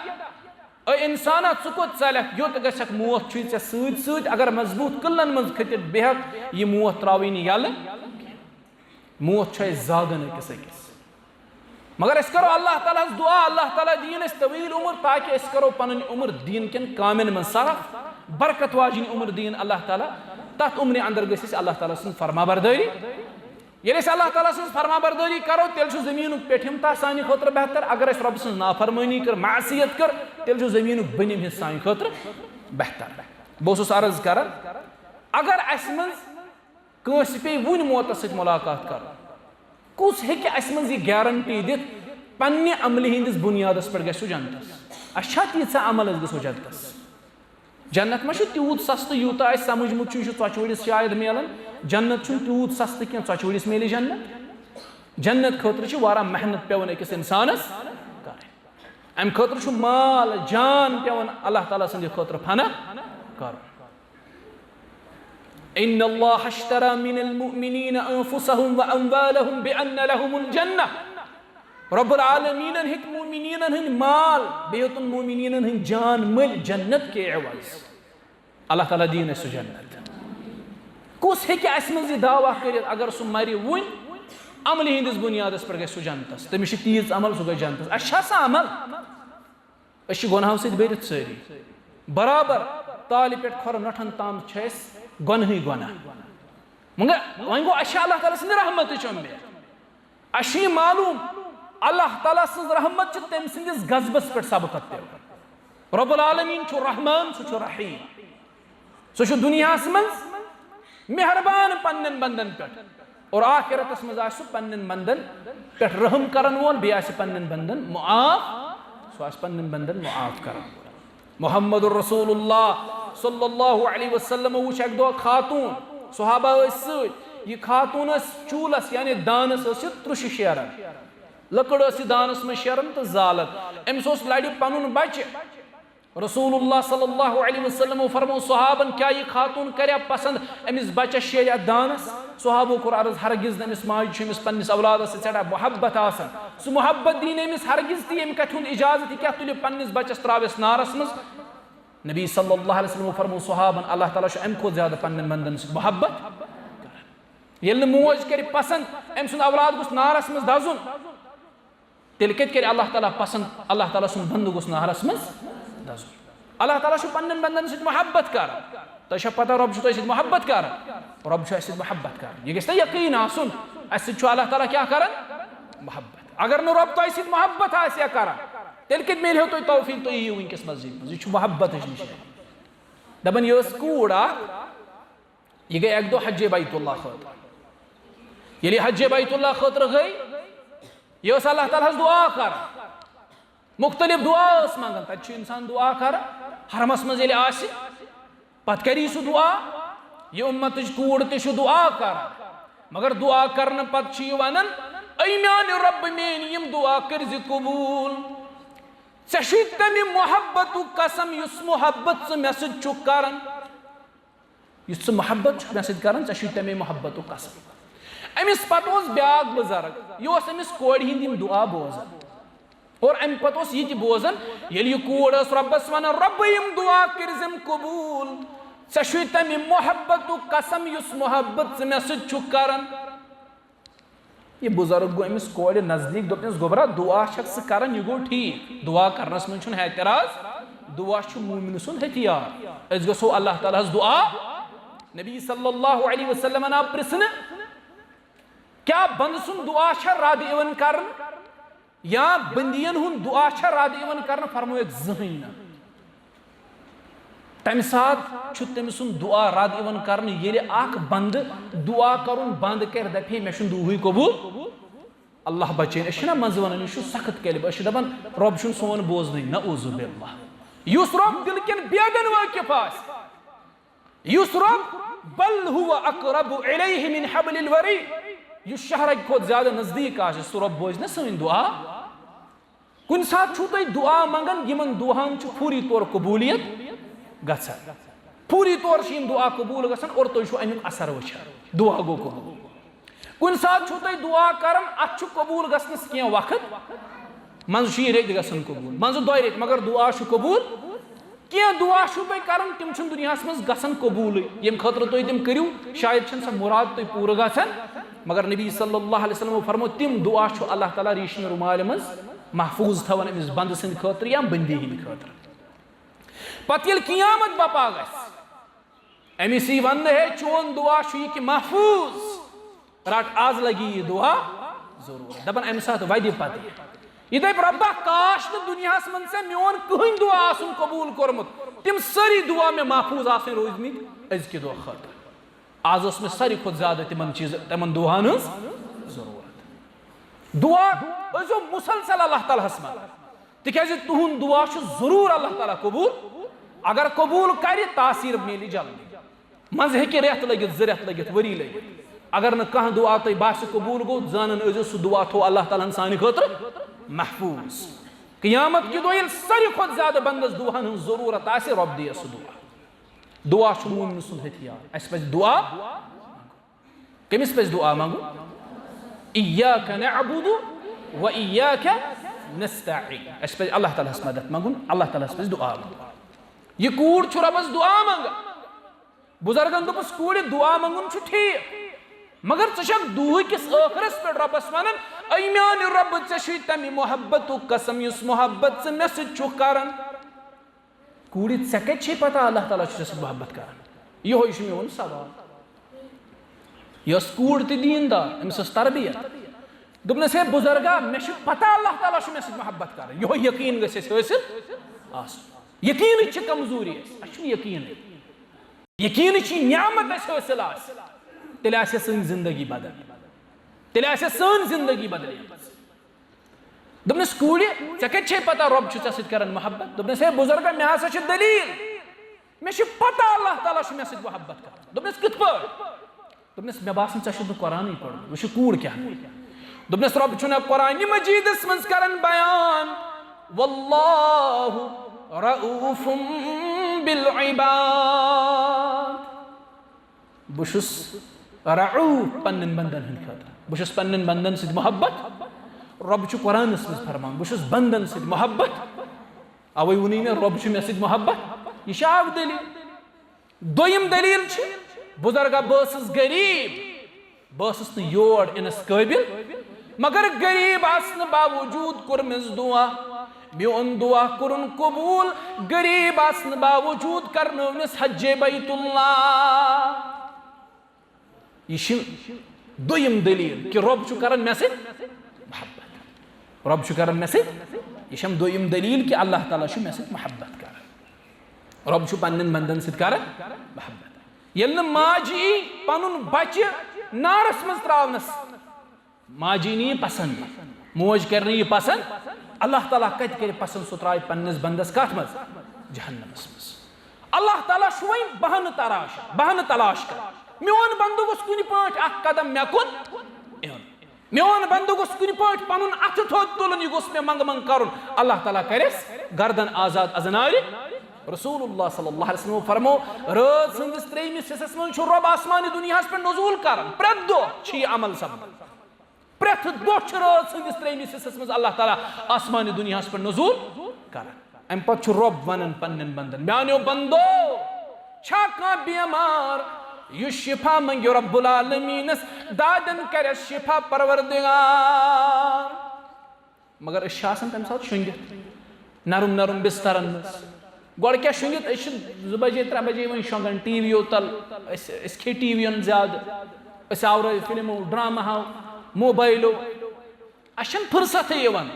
اے انسانا، ژٕ کوٚت ژَلَکھ؟ یوٚت گژھکھ، موت چھُے ژےٚ سۭتۍ سۭتۍ۔ اگر مضبوٗط قٕلَن منٛز کھٔتِتھ بیٚہکھ، یہِ موت ترٛاوٕے نہٕ یَلہٕ۔ موت چھُ اَسہِ زاگان أکِس أکِس۔ مگر أسۍ کرو اللہ تعالیٰ ہَس دُعا، اللہ تعالیٰ دِیِن اَسہِ طویل عمر، تاکہِ أسۍ کرو پنٕنۍ عمر دیٖن کٮ۪ن کامٮ۪ن منٛز صرف، برکت واجِنۍ عمر دِیِن اللہ تعالیٰ۔ تَتھ عمرِ اندر گٔژھۍ أسۍ اللہ تعالیٰ سٕنٛز فرما بردٲری۔ ییٚلہِ أسۍ اللہ تعالیٰ سٕنٛز فرما بردٲری کرو، تیٚلہِ چھُ زٔمیٖنُک پیٚٹھِم تاہ سانہِ خٲطرٕ بہتر۔ اگر اَسہِ رۄبہٕ سٕنٛز نافرمٲنی کٔر، معصیت کٔر، تیٚلہِ چھُ زٔمیٖنُک بٔنِم حصہٕ سانہِ خٲطرٕ بہتر۔ بہٕ اوسُس عرض کران، اگر اَسہِ منٛز کٲنٛسہِ پیٚیہِ وُنہِ موتس سۭتۍ ملاقات کرُن، کُس ہیٚکہِ اَسہِ منٛز یہِ گارنٹی دِتھ پننہِ عملہِ ہٕنٛدِس بُنیادس پٮ۪ٹھ گژھِ سُہ جنتس؟ اَسہِ چھا تیٖژاہ عمل، أسۍ گژھو جنتس؟ جنت ما چھُ تیوٗت سستہٕ، یوٗتاہ اَسہِ سمجھمُت چھُ، یہِ چھُ ژۄچہِ وٲڑِس شاید میلان۔ جنت چھُنہٕ تیوٗت سستہٕ کینٛہہ، ژۄچہِ وٲڑِس میلہِ جنت۔ جنت خٲطرٕ چھِ واریاہ محنت پٮ۪وان أکِس انسانس کرٕنۍ۔ اَمہِ خٲطرٕ چھُ مال، جان پٮ۪وان اللہ تعالیٰ سٕنٛدِ خٲطرٕ فنا کرُن۔ ان اللہ اشترى من المؤمنین انفسهم واموالهم بان لهم الجنہ۔ رب العالمینن ہیٚتۍ مومنینن ہٕنٛدۍ مال، بیٚیہِ ہیوٚتُن مومنینن ہٕنٛدۍ جان مٔلۍ جنت کے عوض۔ اللہ تعالیٰ دِیِن اَسہِ سُہ جنت۔ کُس ہیٚکہِ اَسہِ منٛز یہِ دعویٰ کٔرِتھ، اگر سُہ مرِ وُنۍ، عملہِ ہٕنٛدِس بُنیادس پٮ۪ٹھ گژھِ سُہ جنتس؟ تٔمِس چھِ تیٖژ عمل، سُہ گژھِ جنتس۔ اَسہِ چھا سُہ عمل؟ أسۍ چھِ گۄناہو سۭتۍ بٔرِتھ سٲری۔ برابر تالہِ پٮ۪ٹھ کھۄرٕ نۄٹھن تام چھِ أسۍ گۄنہٕے گۄناہ۔ مگر وۄنۍ گوٚو، اَسہِ چھِ اللہ تعالیٰ سٕنٛدِ رحمتٕچ اُمید۔ اَسہِ چھُ یہِ معلوم، اللہ تعالیٰ سٕنٛز رحمت چھِ تٔمۍ سٕنٛدِس غضبس پٮ۪ٹھ سبقت پٮ۪وان۔ رب العالمین چھُ رحمان، سُہ چھُ رحیم۔ سُہ چھُ دُنیاہَس منٛز مہربان پننٮ۪ن بندن پٮ۪ٹھ، اور آخرتس منٛز آسہِ سُہ پننٮ۪ن بندن پٮ۪ٹھ رحم کرن وول، بیٚیہِ آسہِ پننٮ۪ن بندن معاف، سُہ آسہِ پننٮ۪ن بندن معاف کرن وول۔ محمد رسول اللہ صلی اللہ علیہ وسلم وُچھ اکہِ دۄہ خاتون، صحابہ ٲسۍ سۭتۍ۔ یہِ خاتون ٲس چوٗلس، یعنی دانس ٲس یہِ ترُشہِ شیران، لٔکٕر ٲس یہِ دانس منٛز شیران تہٕ زالان۔ أمِس اوس لرِ پنُن بچہِ۔ رسول اللہ صلی اللہ علیہ وسلم فرمو صحابن، کیا یہ خاتون کریا پسند أمِس بچس شیرِ اتھ دانس؟ صحابو کوٚر عرض، ہرگز نہٕ، أمِس ماجہِ چھُ أمِس پننِس اولادس سۭتۍ سٮ۪ٹھاہ محبت آسان۔ سُہ محبت دی نہٕ أمِس ہرگز تہِ، ییٚمہِ کتھِ ہُنٛد اجازت یہِ کیٛاہ تُلہِ پننِس بچس تراوٮ۪س نارس منٛز۔ نبی صلی اللہ علیہ وسلم فرمو صحابن، اللہ تعالیٰ چھُ امہِ کھۄتہٕ زیادٕ پننٮ۪ن بندن سۭتۍ محبت۔ ییٚلہِ نہٕ موج کرِ پسند أمۍ سُنٛد اولاد گوٚژھ نارس منٛز دزُن، تیٚلہِ کتہِ کرِ اللہ تعالیٰ پسند، اللہ تعالیٰ سُنٛد بندٕ گوٚژھ نارس منٛز دزُن؟ اللہ تعالیٰ چھُ پننٮ۪ن بندن سۭتۍ محبت کران۔ تۄہہِ چھا پتہ رۄب چھُ تۄہہِ سۭتۍ محبت کران؟ رۄب چھُ اسہِ سۭتۍ محبت کران۔ یہِ گژھِ تۄہہِ یقین آسُن، اسہِ سۭتۍ چھُ اللہ تعالیٰ کیٛاہ کران؟ محبت۔ اگر نہٕ رۄب تۄہہِ سۭتۍ محبت آسہِ ہا کران، تیٚلہِ کتہِ میلہِ ہو تۄہہِ توفیق تُہۍ یِیِو وٕنکیٚس مسجد منٛز؟ یہِ چھُ محبتٕچ نشٲنی۔ دپان، یہِ ٲس کوٗر اکھ، یہِ گٔے اَکہِ دۄہ حجِ بیت اللہ خٲطرٕ۔ ییٚلہِ یہِ حجِ بیت اللہ خٲطرٕ گٔے، یہِ ٲس اللہ تعالیٰ ہَس دُعا کران، مُختٔلِف دُعا ٲس منٛگان۔ تَتہِ چھُ اِنسان دُعا کران، حرمَس منٛز ییٚلہِ آسہِ، پَتہٕ کَری سُہ دُعا۔ یہِ اُمَتٕچ کوٗر تہِ چھُ دُعا کران، مگر دُعا کرنہٕ پَتہٕ چھُ یہِ وَنان، "اے میانہِ رۄبہٕ میٲنۍ، یِم دُعا کٔرۍ زِ قبوٗل۔ ژےٚ چھُے تَمہِ محبتُک قسم، یُس محبت ژٕ مےٚ سۭتۍ چھُکھ کران۔" یُس ژٕ محبت چھُکھ مےٚ سۭتۍ کران، ژےٚ چھُے تَمے محبتُک قسم۔ أمِس پتہٕ اوس بیٛاکھ بُزرگ، یہِ اوس أمِس کورِ ہِنٛدۍ یِم دُعا بوزان۔ اور اَمہِ پتہٕ اوس یہِ تہِ بوزان، ییٚلہِ یہِ کوٗر ٲس رۄبَس وَنان، "رۄبہٕ، یِم دُعا کٔرۍزٮ۪م قبوٗل، ژےٚ چھُے تَمہِ محبتُک قسم، یُس محبت ژٕ مےٚ سۭتۍ چھُکھ کران۔" یہِ بُزرگ گوٚو أمِس کورِ نزدیٖک، دوٚپنَس، "گوٚبرا، دُعا چھَکھ ژٕ کران، یہِ گوٚو ٹھیٖک، دُعا کرنَس منٛز چھُنہٕ اعتراض، دُعا چھُ مومنہٕ سُنٛد ہتھیار، أسۍ گژھو اللہ تعالیٰ ہَس دُعا۔" نبی صلی اللہ علیہ وسلمن آو پرٛژھنہٕ، "کیٛاہ بنٛدٕ سُنٛد دُعا چھا رد یِوان کرنہٕ؟ یا بندین ہُنٛد دُعا چھا رد یِوان کرنہٕ؟" فرمووُکھ، "زٕہٕنۍ نہٕ۔" تَمہِ ساتہٕ چھُ تٔمۍ سُنٛد دُعا رد یِوان کرنہٕ، ییٚلہِ اکھ بندٕ دُعا کرُن بنٛد کرِ، دَپہِ ہے، "مےٚ چھُنہٕ دُعہٕے قبوٗل، اللہ بچٲیِن۔" أسۍ چھِنہ منٛزٕ وَنان، یہِ چھُ سخت کلمہٕ، أسۍ چھِ دَپان، "رۄب چھُنہٕ سون بوزنٕے۔" نعوذ باللہ۔ یُس رۄب دِلہٕ کٮ۪ن بیدَن وٲقِف آسہِ، یُس رۄب، "بل هو اقرب الیہ من حبل الورید"، یُس شہرکہِ کھۄتہٕ زیادٕ نزدیٖک آسہِ، سُہ رۄب بوزِ نہ سٲنۍ دُعا۔ کُنہِ ساتہٕ چھُو تُہۍ دُعا منٛگان، یِمن دُعاہن چھُ فوری طور قبوٗلیت گژھان، فوری طور چھِ یِم دُعا قبوٗل گژھان اور تُہۍ چھِو اَمیُک اثر وٕچھان، دُعا گوٚو قبوٗل۔ کُنہِ ساتہٕ چھُو تُہۍ دُعا کران، اَتھ چھُ قبوٗل گژھنَس کینٛہہ وقت، منٛزٕ چھُ یہِ ریٚتۍ گژھان قبوٗل، منٛزٕ دۄیہِ ریٚتۍ، مگر دُعا چھُ قبوٗل۔ کینٛہہ دُعا چھُو تُہۍ کران، تِم چھِنہٕ دُنیاہَس منٛز گژھان قبوٗلٕے، ییٚمہِ خٲطرٕ تُہۍ تِم کٔرِو، شاید چھَنہٕ سۄ مُراد تۄہہِ پوٗرٕ گژھان، مگر نبی صلی اللہ علیہ وسلمو فرمو، تِم دُعا چھُ اللہ تعالیٰ ریٖشمہِ رُمالہِ منٛز محفوٗظ تھاوان أمِس بنٛدٕ سٕنٛدِ خٲطرٕ یا بٔنٛدی ہِنٛدِ خٲطرٕ۔ پتہٕ ییٚلہِ قیامت بپا گژھِ، أمِس یی وننہٕ، "ہے، چون دُعا چھُ یہِ کہِ محفوٗظ، رٹ، از لگی یہِ دُعا ضروٗرت۔" دپان، امہِ ساتہٕ ودِ پتہٕ یہِ۔ یہِ دپہِ، "رۄبا، کاش نہٕ دُنیاہس منٛز ژےٚ میون کٕہٕنۍ دُعا آسُن قبوٗل کوٚرمُت، تِم سٲری دُعا مےٚ محفوٗظ آسٕنۍ روٗدۍمٕتۍ أزکہِ دۄہ خٲطرٕ۔ از ٲس مےٚ ساروی کھۄتہٕ زیادٕ تِمن چیٖز، تِمن دُعاہن ہٕنٛز ضروٗرت۔" دُعا ٲسۍزیو مُسلسل اللہ تعالیٰ ہس منٛز۔ تِکیٛازِ تُہُنٛد دُعا چھُ ضروٗر اللہ تعالیٰ قبوٗل۔ اگر قبوٗل کرِ، تاثیر میلہِ جلدی۔ منٛزٕ ہیٚکہِ رٮ۪تھ لٔگِتھ، زٕ رٮ۪تھ لٔگِتھ، ؤری لٔگِتھ۔ اگر نہٕ کانٛہہ دُعا تۄہہِ باسہِ قبوٗل گوٚو، زانان ٲسۍزیو سُہ دُعا تھوٚو اللہ تعالیٰ ہن سانہِ خٲطرٕ محفوٗظ۔ قیامت کہِ دۄہ ییٚلہِ ساروی کھۄتہٕ زیادٕ بنٛدس دُعاہن ہٕنٛز ضروٗرت آسہِ، رۄب دِیَس سُہ دُعا۔ دُعا چھُ مومنہٕ سُنٛد ہتھیار۔ اَسہِ پَزِ دُعا کٔمِس پَزِ دُعا منٛگُن؟ ایاک نعبد و ایاک نستعین۔ اَسہِ پَزِ اللہ تعالیٰ ہَس مدد منٛگُن، اللہ تعالیٰ ہَس پَزِ دُعا منٛگُن۔ یہِ کوٗر چھُ رۄبَس دُعا منٛگان۔ بُزرگَن دوٚپُس، "کوٗرِ، دُعا منٛگُن چھُ ٹھیٖک، مگر ژٕ چھَکھ دُعہٕ کِس ٲخرَس پٮ۪ٹھ رۄبَس وَنان، 'اے میٛانہِ رۄبہٕ، ژےٚ چھُے تَمہِ محبتُک قسم، یُس محبت ژٕ مےٚ سۭتۍ چھُکھ کران۔'" کوٗرِ، ژےٚ کَتہِ چھے پتہ اللہ تعالیٰ چھُ ژےٚ سۭتۍ محبت کران؟ یِہوٚے چھُ میون سوال۔ یہِ ٲس کوٗر تہِ دیٖندار، أمِس ٲس تربیت۔ دوٚپنَس، "ہے بُزرگا، مےٚ چھُ پتہ اللہ تعالیٰ چھُ مےٚ سۭتۍ محبت کران۔" یِہوٚے یقیٖن گژھِ اَسہِ حٲصِل آسُن۔ یقیٖنٕچ چھِ کمزوٗری اَسہِ، اَسہِ چھُنہٕ یقیٖنٕے۔ یقیٖنٕچ یہِ نعمت اَسہِ حٲصِل آسہِ، تیٚلہِ آسہِ سٲنۍ زندگی بدل، تیٚلہِ آسہِ سٲنۍ زندگی بدلیمٕژ۔ دوٚپنَس، "کوٗرِ، ژےٚ کَتہِ چھے پتہ رۄب چھُ ژےٚ سۭتۍ کران محبت؟" دوٚپنَس، "ہے بُزرگا، مےٚ ہسا چھِ دٔلیٖل، مےٚ چھِ پتہ اللہ تعالیٰ چھُ مےٚ سۭتۍ محبت کران۔" دوٚپنَس، "کِتھ پٲٹھۍ؟" دوٚپنَس، "مےٚ باسان، ژےٚ چھُتھ نہٕ قرآنٕے پوٚرمُت، وٕچھ یہِ کوٗر کیٛاہ گٔے۔" دوٚپنَس، رۄب چھُنہ قرآنہِ مجیٖدَس منٛز کران بیان، "واللہ رؤوف بالعباد۔" بہٕ چھُس رعوف پننٮ۪ن بندن ہٕنٛدِ خٲطرٕ۔ بہٕ چھُس پننٮ۪ن بندن سۭتۍ محبت۔ رۄب چھُ قرآنس منٛز فرمان، "بہٕ چھُس بندن سۭتۍ محبت۔" اوے ووٚنُے مےٚ، "رۄب چھُ مےٚ سۭتۍ محبت۔" یہِ چھِ اکھ دٔلیٖل۔ دوٚیِم دٔلیٖل چھِ، بُزرگا، بہٕ ٲسٕس غریٖب، بہٕ ٲسٕس نہٕ یور یِنَس قٲبِل، مگر غریٖب آسنہٕ باوجوٗد کوٚر مےٚ دُعا، میون دُعا کوٚرُن قبوٗل، غریٖب آسنہٕ باوجوٗد کرنٲونَس حجِ بیت اللہ۔ یہِ چھِ دوٚیِم دٔلیٖل کہِ رۄب چھُ کران مےٚ سۭتۍ محبت۔ رۄب چھُ کران مےٚ سۭتۍ، یہِ چھَم دوٚیِم دٔلیٖل کہِ اللہ تعالیٰ چھُ مےٚ سۭتۍ محبت کران۔ رۄب چھُ پننٮ۪ن بندن سۭتۍ کران محبت۔ ییٚلہِ نہٕ ماجہِ یی پنُن بچہِ نارس منٛز تراونس، ماجہِ یی نہٕ یہِ پسند، موج کرِ نہٕ یہِ پسند، اللہ تعالیٰ کتہِ کرِ پسند؟ سُہ ترٛاوِ پننِس بندس کتھ منٛز؟ جہنمس منٛز۔ اللہ تعالیٰ چھُ وۄنۍ بہانہٕ تراش، بہانہٕ تلاش کران۔ میون بندٕ گوٚژھ کُنہِ پٲٹھۍ اکھ قدم مےٚ کُن یُن۔ میون بندٕ گوٚژھ کُنہِ پٲٹھۍ پنُن اتھٕ تھوٚد تُلُن، یہِ گوٚژھ مےٚ منگہٕ منگ کرُن۔ اللہ تعالیٰ کرٮ۪س گردن آزاد از نارِ۔ رسول اللہ صلی اللہ علیہ وسلم فرمو، رٲژ ہٕنٛدِس ترٛیٚیمِس حصس منٛز چھُ رۄب آسمانہِ دُنیاہس پٮ۪ٹھ نزول کران۔ پرٛٮ۪تھ دۄہ چھِ یہِ عمل سپدان۔ پرٛٮ۪تھ دۄہ چھُ رٲژ ہٕنٛدِس ترٛیٚیمِس حصس منٛز اللہ تعالیٰ آسمانہِ دُنیاہس پٮ۪ٹھ نزول کران۔ امہِ پتہٕ چھُ رۄب ونان پننٮ۪ن بندن، میانیو بندو، چھا کانٛہہ بیمار یُس شفا منگہِ رب العالمینس، دادن کرٮ۪س شفا پروردگار؟ مگر أسۍ چھِ آسان تمہِ ساتہٕ شۄنگِتھ نرم نرم بسترن منٛز۔ گۄڈٕ کیٛاہ شۄنگِتھ؟ أسۍ چھِ زٕ بجے، ترٛےٚ بجے وۄنۍ شۄنگان، ٹی وی یو تل۔ أسۍ، أسۍ کھے ٹی وی یَن زیادٕ، أسۍ آورٲے فلمو، ڈرامہو، موبایلو۔ اَسہِ چھَنہٕ فرصتھٕے یِوان۔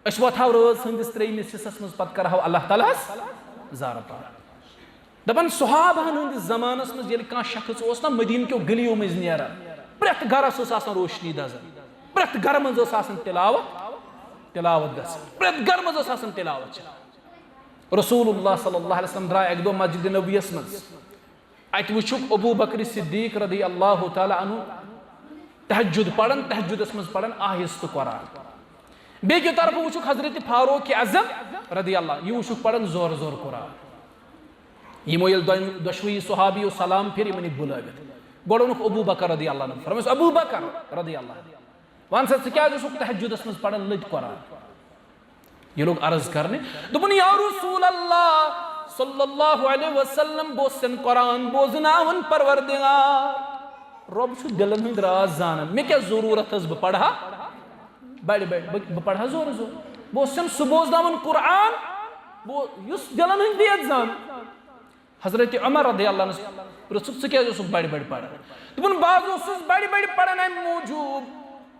أسۍ وۄتھاو رٲژ ہٕنٛدِس ترٛیٚیمِس حصس منٛز، پتہٕ کرہو اللہ تعالیٰ ہس زارٕ پار۔ دپان، صحابہن ہٕنٛدِس زمانس منٛز ییٚلہِ کانٛہہ شخص اوس نا مدیٖنہٕ کیو گلیو مٔنٛزۍ نیران، پرٛٮ۪تھ گرس ٲس آسان روشنی دزان، پرٛٮ۪تھ گرٕ منٛز ٲس آسان تلاوت، تلاوت گژھان، پرٛٮ۪تھ گرٕ منٛز ٲس آسان تلاوت چلان۔ رسول اللہ صلی اللہ علیہ وسلم درٛاے اکہِ دۄہ مسجد نبویس منٛز۔ اتہِ وٕچھُکھ ابو بکر صدیق رضی اللہ تعالیٰ عنہ تہجد پران، تہجدس منٛز پران آہستہٕ قرآن۔ بیٚکہِ طرفہٕ وٕچھُکھ حضرت فاروق اعظم رضی اللہ، یہِ وٕچھُکھ پران زورٕ زورٕ قرآن۔ یِمو ییٚلہِ دۄن-، دۄشوٕے صحابیو سلام پھِر، یِمن یہِ بُلٲوِتھ۔ گۄڈٕ ووٚنُکھ ابو بکر رضی اللہ عنہ، فرمٲوِس، ابو بکر رضی اللہ عنہ، وَن سا، ژٕ کیٛازِ اوسُکھ تہجدس منٛز پران لٔتۍ قرآن؟ یہِ لوٚگ عرض کرنہِ، دوٚپُن، یا رسول اللہ صلی اللہ علیہ وسلم، بہٕ اوسُس قرآن بوزناوان پروردگار۔ رۄب چھُ دِلن ہٕنٛدۍ راز زانان، مےٚ کیٛاہ ضروٗرت ٲس بہٕ پرٕ ہا؟ بڑِ بڑِ، بہٕ، بہٕ پرٕ ہا زورٕ زورٕ۔ بہٕ اوسُس سُہ بوزناوان قرآن، بہٕ، یُس دِلن ہٕنٛدۍ ویژ زانہٕ۔ حضرت عمر رضی اللہ عنہس پرٛژھُکھ، ژٕ کیٛازِ اوسُکھ بڑِ بڑِ پران؟ دوٚپُن، بہٕ حظ اوسُس بڑِ بڑِ پران امہِ موٗجوٗب،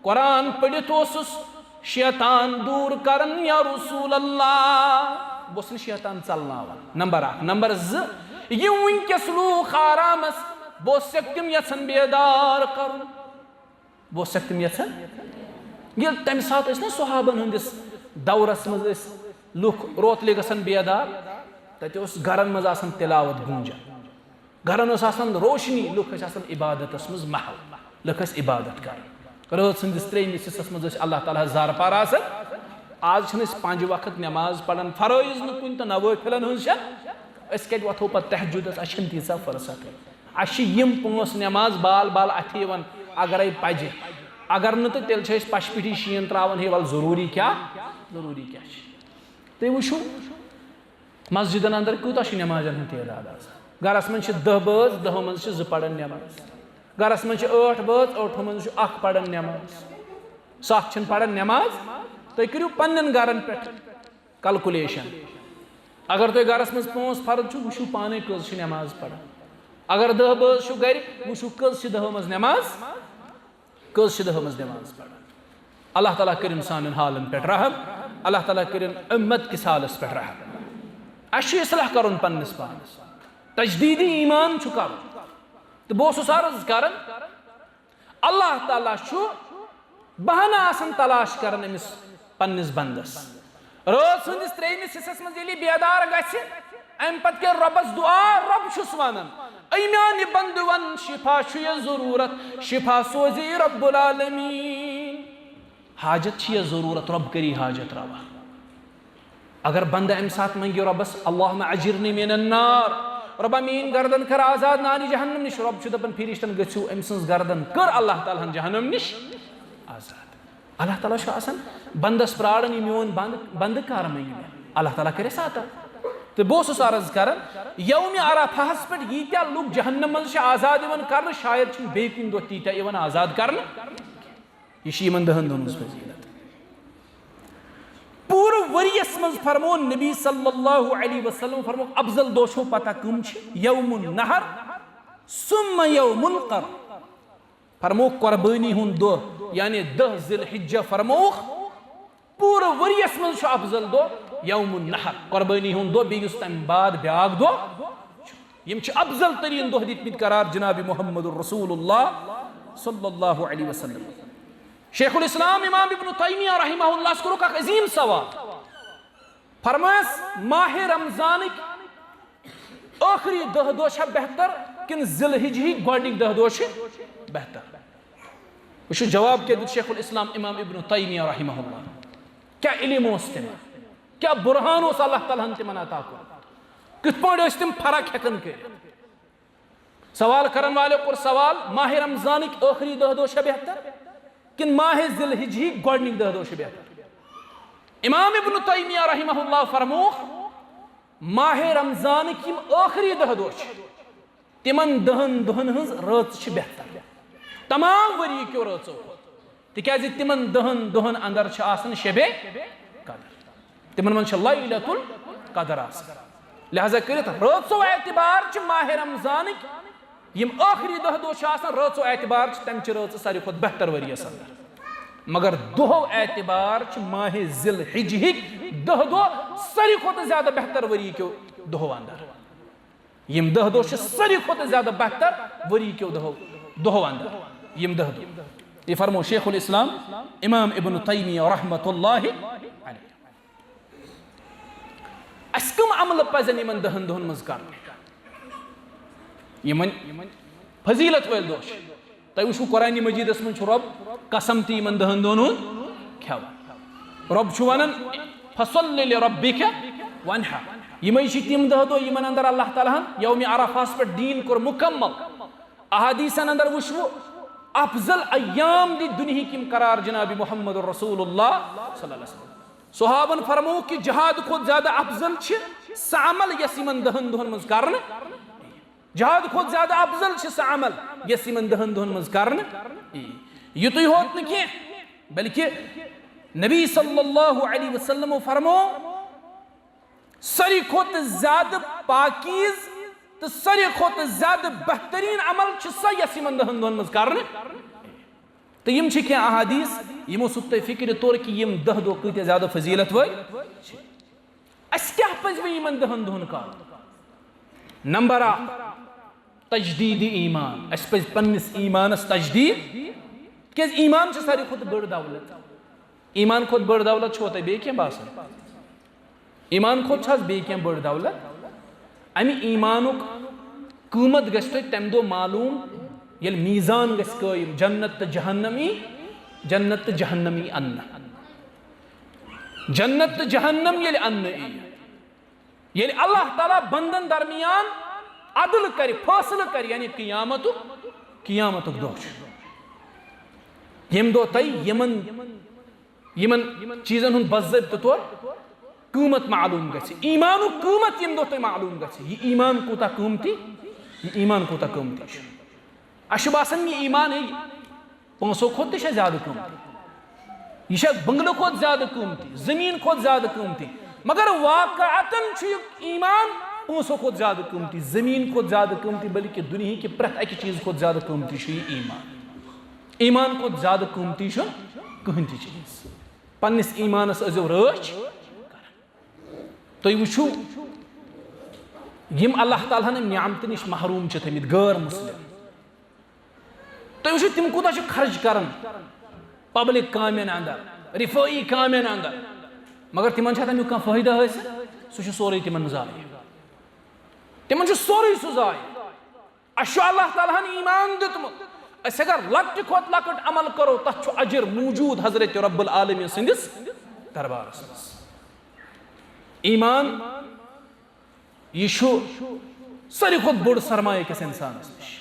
قرآن پٔرِتھ اوسُس شیطان دوٗر کران، یا رسول اللہ۔ بہٕ اوسُس نہٕ شیطان ژلناوان، نمبر اکھ۔ نمبر زٕ، یِم وٕنکیٚس لوٗکھ آرامس، بہٕ اوسُس تِم یژھان بیدار کرُن۔ بہٕ اوسَکھ تِم یژھان۔ ییٚلہِ تَمہِ ساتہٕ ٲسۍ نہ صحابن ہٕنٛدِس دورس منٛز ٲسۍ لُکھ روتلہِ گژھان بیدار، تَتہِ اوس گرن منٛز آسان تلاوت گوٗنجان، گرن ٲس آسان روشنی، لُکھ ٲسۍ آسان عبادتس منٛز محو، لُکھ ٲسۍ عبادت کران۔ رٲژ ہٕنٛدِس ترٛیٚیمِس حصس منٛز ٲسۍ اللہ تعالیٰ ہس زارٕ پار آسان۔ آز چھِنہٕ أسۍ پنٛجہِ وقت نٮ۪ماز پران، فرٲیض نہٕ کُنہِ تہٕ نوٲفِلن ہٕنٛز چھےٚ۔ أسۍ کتہِ وۄتھو پتہٕ تہجدس؟ اَسہِ چھَنہٕ تیٖژاہ فرصتٕے۔ اَسہِ چھِ یِم پانٛژھ نٮ۪ماز بال بال اَتھِ یِوان، اگرے پَزِ۔ اگر نہٕ تہٕ تیٚلہِ چھِ أسۍ پَشہِ پیٖٹھی شیٖن ترٛاوان، ہے وَلہٕ ضروٗری کیٛاہ؟ ضروٗری کیٛاہ چھِ؟ تُہۍ وٕچھِو، مسجدن اندر کوٗتاہ چھُ نٮ۪مازن ہُنٛد تعداد آز؟ گرس منٛز چھِ دَہ بٲژ، دَہو منٛز چھِ زٕ پَران نٮ۪ماز۔ گرس منٛز چھِ ٲٹھ بٲژ، ٲٹھو منٛز چھُ اکھ پَران نٮ۪ماز۔ سَتھ چھِنہٕ پَران نٮ۪ماز۔ تُہۍ کٔرِو پننٮ۪ن گرن پٮ۪ٹھ کلکولیشن۔ اگر تۄہہِ گرس منٛز پانٛژھ فرد چھُ، وٕچھِو پانے کٔژ چھِ نٮ۪ماز پران۔ اگر دَہ بٲژ چھُ گرِ، وٕچھِو کٔژ چھِ دَہو منٛز نٮ۪ماز، کٔژ چھِ دَہو منٛز نٮ۪ماز پران۔ اللہ تعالیٰ کٔرِن سانٮ۪ن حالن پٮ۪ٹھ رحم، اللہ تعالیٰ کٔرِن اُمت کِس حالس پٮ۪ٹھ رحم۔ اَسہِ چھُ اصلاح کرُن پننِس پانس، تجدید ایمان چھُ کرُن۔ تہٕ بہٕ اوسُس عرض کران، اللہ تعالیٰ چھُ بہانہٕ آسان تلاش کران أمِس پننِس بندس۔ رٲژ ہٕنٛدِس ترٛیٚیمِس حصس منٛز ییٚلہِ یہِ بیدار گژھِ، امہِ پتہٕ کرِ رۄبس دُعا، رۄب چھُس ونان، اے میانہِ بندٕ ون، شفا چھُ یہِ ضروٗرت، شفا سوزِ رب العالمین۔ حاجت چھِ یہِ ضروٗرت، رۄب کٔری حاجت روا۔ اگر بندٕ امہِ ساتہٕ منگہِ رۄبس، اللہم اجرنی من النار، رۄبا میٲنۍ گردن کر آزاد نارِ جہنم نِش، رۄب چھُ دپان فرشتن، گٔژھِو أمۍ سٕنٛز گردن کٔر اللہ تعالیٰ ہن جہنم نِش آزاد۔ اللہ تعالیٰ چھُ آسان بندس پراران، یہِ میون بند، بندٕ کر منگہِ مےٚ، اللہ تعالیٰ کرٮ۪س عطا۔ تہٕ بہٕ اوسُس عرض کران، یومِ عرفہس پٮ۪ٹھ ییٖتیٛاہ لُکھ جہنم منٛز چھِ آزاد یِوان کرنہٕ، شاید چھِنہٕ بیٚیہِ کُنہِ دۄہ تیٖتیٛاہ یِوان آزاد کرنہٕ۔ یہِ چھِ یِمن دَہن دۄہن ہٕنٛز فضیلت۔ پوٗرٕ ؤریَس منٛز فرموو نبی صلی اللہ علیہ وسلم، فرمووُکھ، افضل دۄہ چھو پتہ کٕم چھِ؟ یوم النحر ثم یوم القر۔ فرمووُکھ، قربٲنی ہُنٛد دۄہ، یعنی دَہ ذی الحجہ فرمووُکھ، پوٗرٕ ؤریَس منٛز چھُ افضل دۄہ یوم النحر، قربٲنی ہُنٛد دۄہ، بیٚیہِ یُس تَمہِ بعد بیٛاکھ دۄہ چھُ۔ یِم چھِ افضل ترین دۄہ دِتمٕتۍ قرار جناب محمد رسول اللہ صلی اللہ علیہ وسلم۔ شیخ الاسلام امام ابن تیمیہ رحمہ اللہ کوٚرُکھ اکھ عظیم سوال۔ فرمٲیس، ماہ رمضانٕکۍ ٲخری دہ دۄہ چھا بہتر کِنہٕ ذی الحجہٕکۍ گۄڈٕنِکۍ دہ دۄہ چھِ بہتر؟ وٕچھِو جواب کیٛاہ دیُت شیخ الاسلام امام ابن تیمیہ رحمہ اللہ۔ کیٛاہ علم اوس تِمن؟ کیٛاہ برہان اوس اللہ تعالیٰ ہن تِمن عطا کوٚرمُت؟ کِتھ پٲٹھۍ ٲسۍ تِم فرق ہٮ۪کان کٔرِتھ؟ سوال کرن والٮ۪و کوٚر سوال، ماہ رمضانٕکۍ ٲخری دہ دۄہ چھا بہتر کِنہٕ ماہ ذی الحجہٕکۍ گۄڈٕنِکۍ دہ دۄہ چھِ بہتر؟ امام ابن تیمیہ رحمہ اللہ فرمووُکھ، ماہ رمضانٕکۍ یِم ٲخری دہ دۄہ چھِ، تِمن دہن دۄہن ہٕنٛز رٲژ چھِ بہتر تمام ؤری کیو رٲژو کھۄتہٕ، تِکیازِ تِمن دہن دۄہن اندر چھِ آسان شبِ قدر، تِمن منٛز چھِ لیلۃ القدر آسان۔ لہذا کٔرِتھ رٲژو اعتبار چھِ ماہ رمضانٕکۍ یِم ٲخری دہ دۄہ چھِ آسان، رٲژو اعتبار چھِ تمہِ چہِ رٲژٕ ساروی کھۄتہٕ بہتر ؤریَس اندر۔ مگر دۄہو اعتبار چھِ ماہ ذی الحجہٕکۍ دہ دۄہ ساروی کھۄتہٕ زیادٕ بہتر ؤری کیو دۄہو اندر۔ یِم دہ دۄہ چھِ ساروی کھۄتہٕ زیادٕ بہتر ؤری کیو دۄہو، دۄہو اندر۔ یِم دہ دۄہ۔ یہِ فرمو شیخ الاسلام امام ابن تیمیہ رحمۃ اللہ علیہ۔ اسہِ کم عملہٕ پزن یِمن دہن دۄہن منٛز کرنہِ؟ یِمن فضیلت وٲلۍ دۄہ چھِ۔ تۄہہِ وٕچھِو قرآن مجیدس منٛز چھُ رۄب قسم تہِ یِمن دہن دۄہن ہُنٛد کھٮ۪وان۔ رۄب چھُ ونان، فصل لربک وانحر۔ یِمے چھِ تِم دہ دۄہ یِمن اندر اللہ تعالیٰ ہن یوم عرفاہس پٮ۪ٹھ دیٖن کوٚر مکمل۔ احادیثن اندر وٕچھو افضل ایام دِتۍ دُنہِکۍ یِم قرار جناب محمد رسول اللہ صلی اللہ علیہ وسلم۔ صحابن فرموو کہِ جہاد کھۄتہٕ زیادٕ افضل چھِ سۄ عمل یۄس یِمن دہن دۄہن منٛز کرنہٕ، جہاد کھۄتہٕ زیادٕ افضل چھِ سۄ عمل یۄس یِمن دہن دۄہن منٛز کرنہٕ یی۔ یُتُے ہوت نہٕ کینٛہہ، بلکہِ نبی صلی اللہ علیہ وسلمو فرموو، ساروی کھۄتہٕ زیادٕ پاکیز تہٕ ساروی کھۄتہٕ زیادٕ بہتریٖن عمل چھِ سۄ یۄس یِمن دہن دۄہن منٛز کرنہٕ۔ تہٕ یِم چھِ کینٛہہ احادیث، یِمو سۭتۍ تۄہہِ فکرِ توٚر کہِ یِم دہ دۄہ کۭتیٛاہ زیادٕ فضیلت وٲلۍ چھِ۔ اَسہِ کیٛاہ پَزِ وۄنۍ یِمن دہن دۄہن کرُن؟ نمبر اکھ، تجدید ایمان۔ اَسہِ پَزِ پننِس ایمانس تجدید، کیٛازِ ایمان چھِ ساروی کھۄتہٕ بٔڑ دولت۔ ایمان کھۄتہٕ بٔڑ دولت چھُوا تۄہہِ بیٚیہِ کینٛہہ باسان؟ ایمان کھۄتہٕ چھا بیٚیہِ کینٛہہ بٔڑ دولت؟ امہِ ایمانُک قۭمت گژھِ تۄہہِ تمہِ دۄہ معلوم، ییٚلہِ میزان گژھِ قٲیِم، جنت تہٕ جہنم یی، جنت تہٕ جہنم یی اننہٕ۔ جنت تہٕ جہنم ییٚلہِ اننہٕ یی، ییٚلہِ اللہ تعالیٰ بندن درمیان عدل کرِ، فٲصلہٕ کرِ، یعنی قیامتُک، قیامتُک دۄہ چھُ، ییٚمہِ دۄہ تۄہہِ یِمن یِمن چیٖزن ہُنٛد باضٲبطہٕ طور قۭمت معلوم گژھِ، ایمانُک قۭمت ییٚمہِ دۄہ تۄہہِ معلوم گژھِ، یہِ ایمان کوٗتاہ قۭمتی، یہِ ایمان کوٗتاہ قۭمتی چھُ۔ اَسہِ چھُ باسان، یہِ ایمان ہے پونٛسو کھۄتہٕ تہِ چھےٚ زیادٕ قۭمتی، یہِ چھےٚ بنگلہٕ کھۄتہٕ زیادٕ قۭمتی، زٔمیٖن کھۄتہٕ زیادٕ قۭمتی، مگر واقعتاً چھُ یہِ ایمان پونٛسو کھۄتہٕ زیادٕ قۭمتی، زٔمیٖن کھۄتہٕ زیادٕ قۭمتی، بلکہِ دُنیہٕکہِ پرٛٮ۪تھ اَکہِ چیٖزٕ کھۄتہٕ زیادٕ قۭمتی چھُ یہِ ایمان۔ ایمان کھۄتہٕ زیادٕ قۭمتی چھُنہٕ کٕہٕنۍ تہِ چیٖز۔ پننِس ایمانس ٲسۍزیو رٲچھ۔ تُہۍ وٕچھِو، یِم اللہ تعالیٰ ہن نعمتہٕ نِش محروم چھِ تھٲمٕتۍ، غٲر مسلم، تُہۍ وٕچھِو، تِم کوٗتاہ چھِ خرٕچ کران پبلک کامٮ۪ن اندر، رفٲیی کامٮ۪ن اندر، مگر تِمن چھا تمیُک کانٛہہ فٲیدٕ حٲصِل؟ سُہ چھُ سورُے تِمن ضایع۔ تِمن چھُ سورُے سُہ ضایع۔ اَسہِ چھُ اللہ تعالیٰ ہن ایمان دیُتمُت۔ أسۍ اگر لۄکٹہِ کھۄتہٕ لۄکُٹ عمل کرو، تتھ چھُ اجر موجود حضرت رب العالمین سٕنٛدِس دربارس منٛز۔ ایمان، یہِ چھُ ساروی کھۄتہٕ بوٚڑ سرمایہ أکِس انسانس نِش۔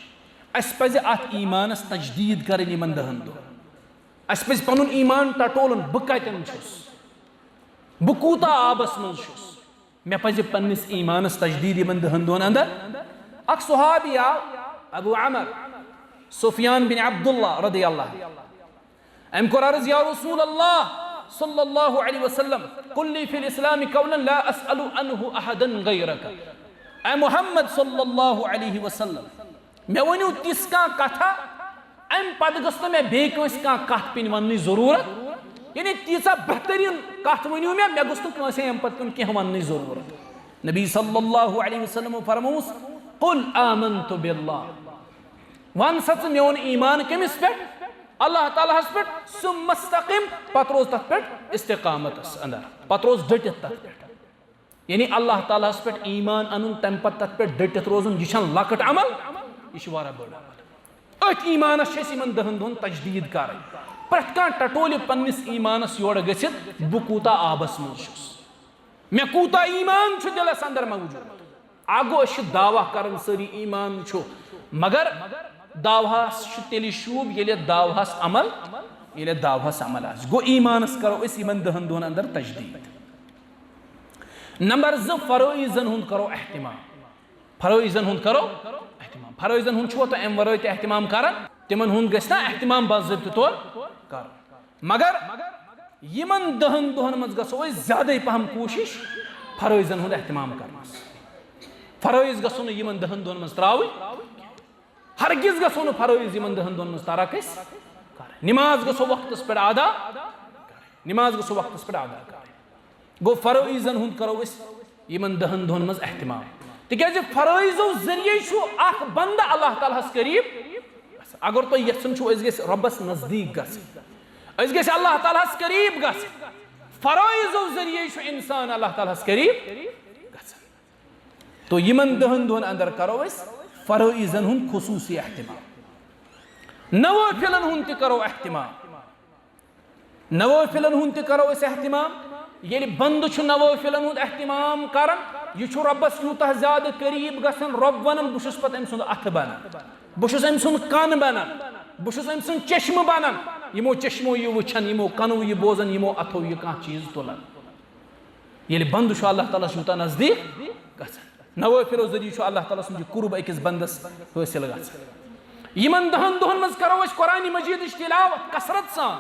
اَسہِ پزِ اتھ ایمانس تجدید کرٕنۍ یِمن دہن دۄہن۔ اَسہِ پزِ پنُن ایمان ٹٹولُن، بہٕ کتٮ۪ن چھُس، بہٕ کوٗتاہ آبس منٛز چھُس۔ مےٚ پزِ پننِس ایمانس تجدید یِمن دہن دۄہن اندر۔ اکھ صحابی آو، ابو عمر، سفیان بن عبداللہ رضی اللہ عنہ۔ أمۍ کوٚر عرض، یا رسول اللہ صلی اللہ علیہ وسلم، قل لی فی الاسلام قولا لا اسأل عنہ احدا غیرک۔ اے محمد صلی اللہ علیہ وسلم، مےٚ ؤنِو تِژھ کانٛہہ کتھا، امہِ پتہٕ گٔژھ نہٕ مےٚ بیٚیہِ کٲنٛسہِ کانٛہہ کتھ پِنۍ وننٕچ ضروٗرت۔ یعنی تیٖژاہ بہتریٖن کتھ ؤنِو مےٚ، مےٚ گوٚژھ نہٕ کٲنٛسے امہِ پتہٕ کُن کینٛہہ وننٕچ ضروٗرت۔ نبی صلی اللہ علیہ وسلم فرمووُس، قل آمنت باللہ، وَن سا ژٕ میون ایمان کٔمِس پٮ۪ٹھ؟ اللہ تعالیٰ ہَس پٮ۪ٹھ۔ ثم استقم، پَتہٕ روز تَتھ پٮ۪ٹھ استقامتَس اندر، پَتہٕ روز ڈٔٹِتھ تَتھ پٮ۪ٹھ۔ یعنی اللہ تعالیٰ ہَس پٮ۪ٹھ ایمان اَنُن، تَمہِ پَتہٕ تَتھ پٮ۪ٹھ ڈٔٹِتھ روزُن، یہِ چھَنہٕ لۄکٕٹ عمل، یہِ چھُ واریاہ بٔڑ عمل۔ أتھۍ ایمانَس چھِ أسۍ یِمَن دَہَن دۄہَن تجدید کَرٕنۍ۔ پرٛٮ۪تھ کانٛہہ ٹٹولہِ پنٛنِس ایمانَس یورٕ گٔژھِتھ، بہٕ کوٗتاہ آبَس منٛز چھُس، مےٚ کوٗتاہ ایمان چھُ دِلَس اندر موجود۔ اَکھ گوٚو، أسۍ چھِ دعویٰ کران سٲری ایمان چھُ، مگر دعویٰ ہَس چھُ تیٚلہِ شوٗب، ییٚلہِ دعویٰ ہَس عمل، ییٚلہِ دعویٰ ہَس عمل آسہِ۔ گوٚو، ایمانَس کرو أسۍ یِمَن دَہَن دۄہَن اندر تجدید۔ نمبر زٕ، فرٲیضن ہُنٛد کرو اہتمام۔ فرٲیضن ہُنٛد کرو اہتمام۔ فرٲیضن ہُنٛد چھُوا تُہۍ اَمہِ ورٲے تہِ اہتمام کران؟ تِمن ہُنٛد گژھِ نا اہتمام باضٲبطہٕ طور کرُن؟ مگر یِمن دَہَن دۄہَن منٛز گژھو أسۍ زیادَے پہم کوٗشِش فرٲیضن ہُنٛد اہتمام کرنَس۔ فرٲیض گژھو نہٕ یِمن دَہَن دۄہَن منٛز ترٛاوٕنۍ۔ ہرگز گژھو نہٕ فرٲیض یِمن دَہَن دۄہَن منٛز ترک أسۍ کرٕنۍ۔ نماز گژھو وقتس پٮ۪ٹھ ادا کرٕنۍ۔ نماز گژھو وقتس پٮ۪ٹھ ادا کرٕنۍ۔ گوٚو، فرٲیضن ہُنٛد کرو أسۍ یِمن دَہَن دۄہَن منٛز اہتمام، تِکیازِ فرٲیضو ذٔریعے چھُ اکھ بندٕ اللہ تعالیٰ ہَس قریب گژھان۔ اگر تُہۍ یژھان چھِو أسۍ گٔژھۍ رۄبَس نزدیٖک گژھٕنۍ، أسۍ گٔژھۍ اللہ تعالیٰ ہَس قریب گژھٕنۍ، فرٲیضو ذٔریعے چھُ انسان اللہ تعالیٰ ہَس قریب گژھان۔ تو یِمن دَہَن دۄہَن اندر کرو أسۍ فرٲیضن ہُنٛد خصوٗصی اہتمام، نوٲفلن ہُنٛد تہِ کرو اہتمام۔ نوٲفلن ہُنٛد تہِ کرو أسۍ اہتمام۔ ییٚلہِ بندٕ چھُ نوٲفلن ہُنٛد اہتمام کران، یہِ چھُ رۄبس یوٗتاہ زیادٕ قریب گژھان، رۄب ونان، بہٕ چھُس پتہٕ أمۍ سُنٛد اتھٕ بنان، بہٕ چھُس أمۍ سُنٛد کن بنان، بہٕ چھُس أمۍ سُنٛد چشمہٕ بنان۔ یِمو چشمو یہِ وٕچھان، یِمو کنو یہِ بوزان، یِمو اتھو یہِ کانٛہہ چیٖز تُلان۔ ییٚلہِ بندٕ چھُ اللہ تعالیٰ ہَس یوٗتاہ نزدیٖک گژھان، نوٲفلو ذٔریعہٕ چھُ اللہ تعالیٰ سُنٛد یہِ قرب أکِس بندس حٲصِل گژھان۔ یِمن دَہَن دۄہَن منٛز کرو أسۍ قرآن مجیدٕچ تلاوت کثرت سان۔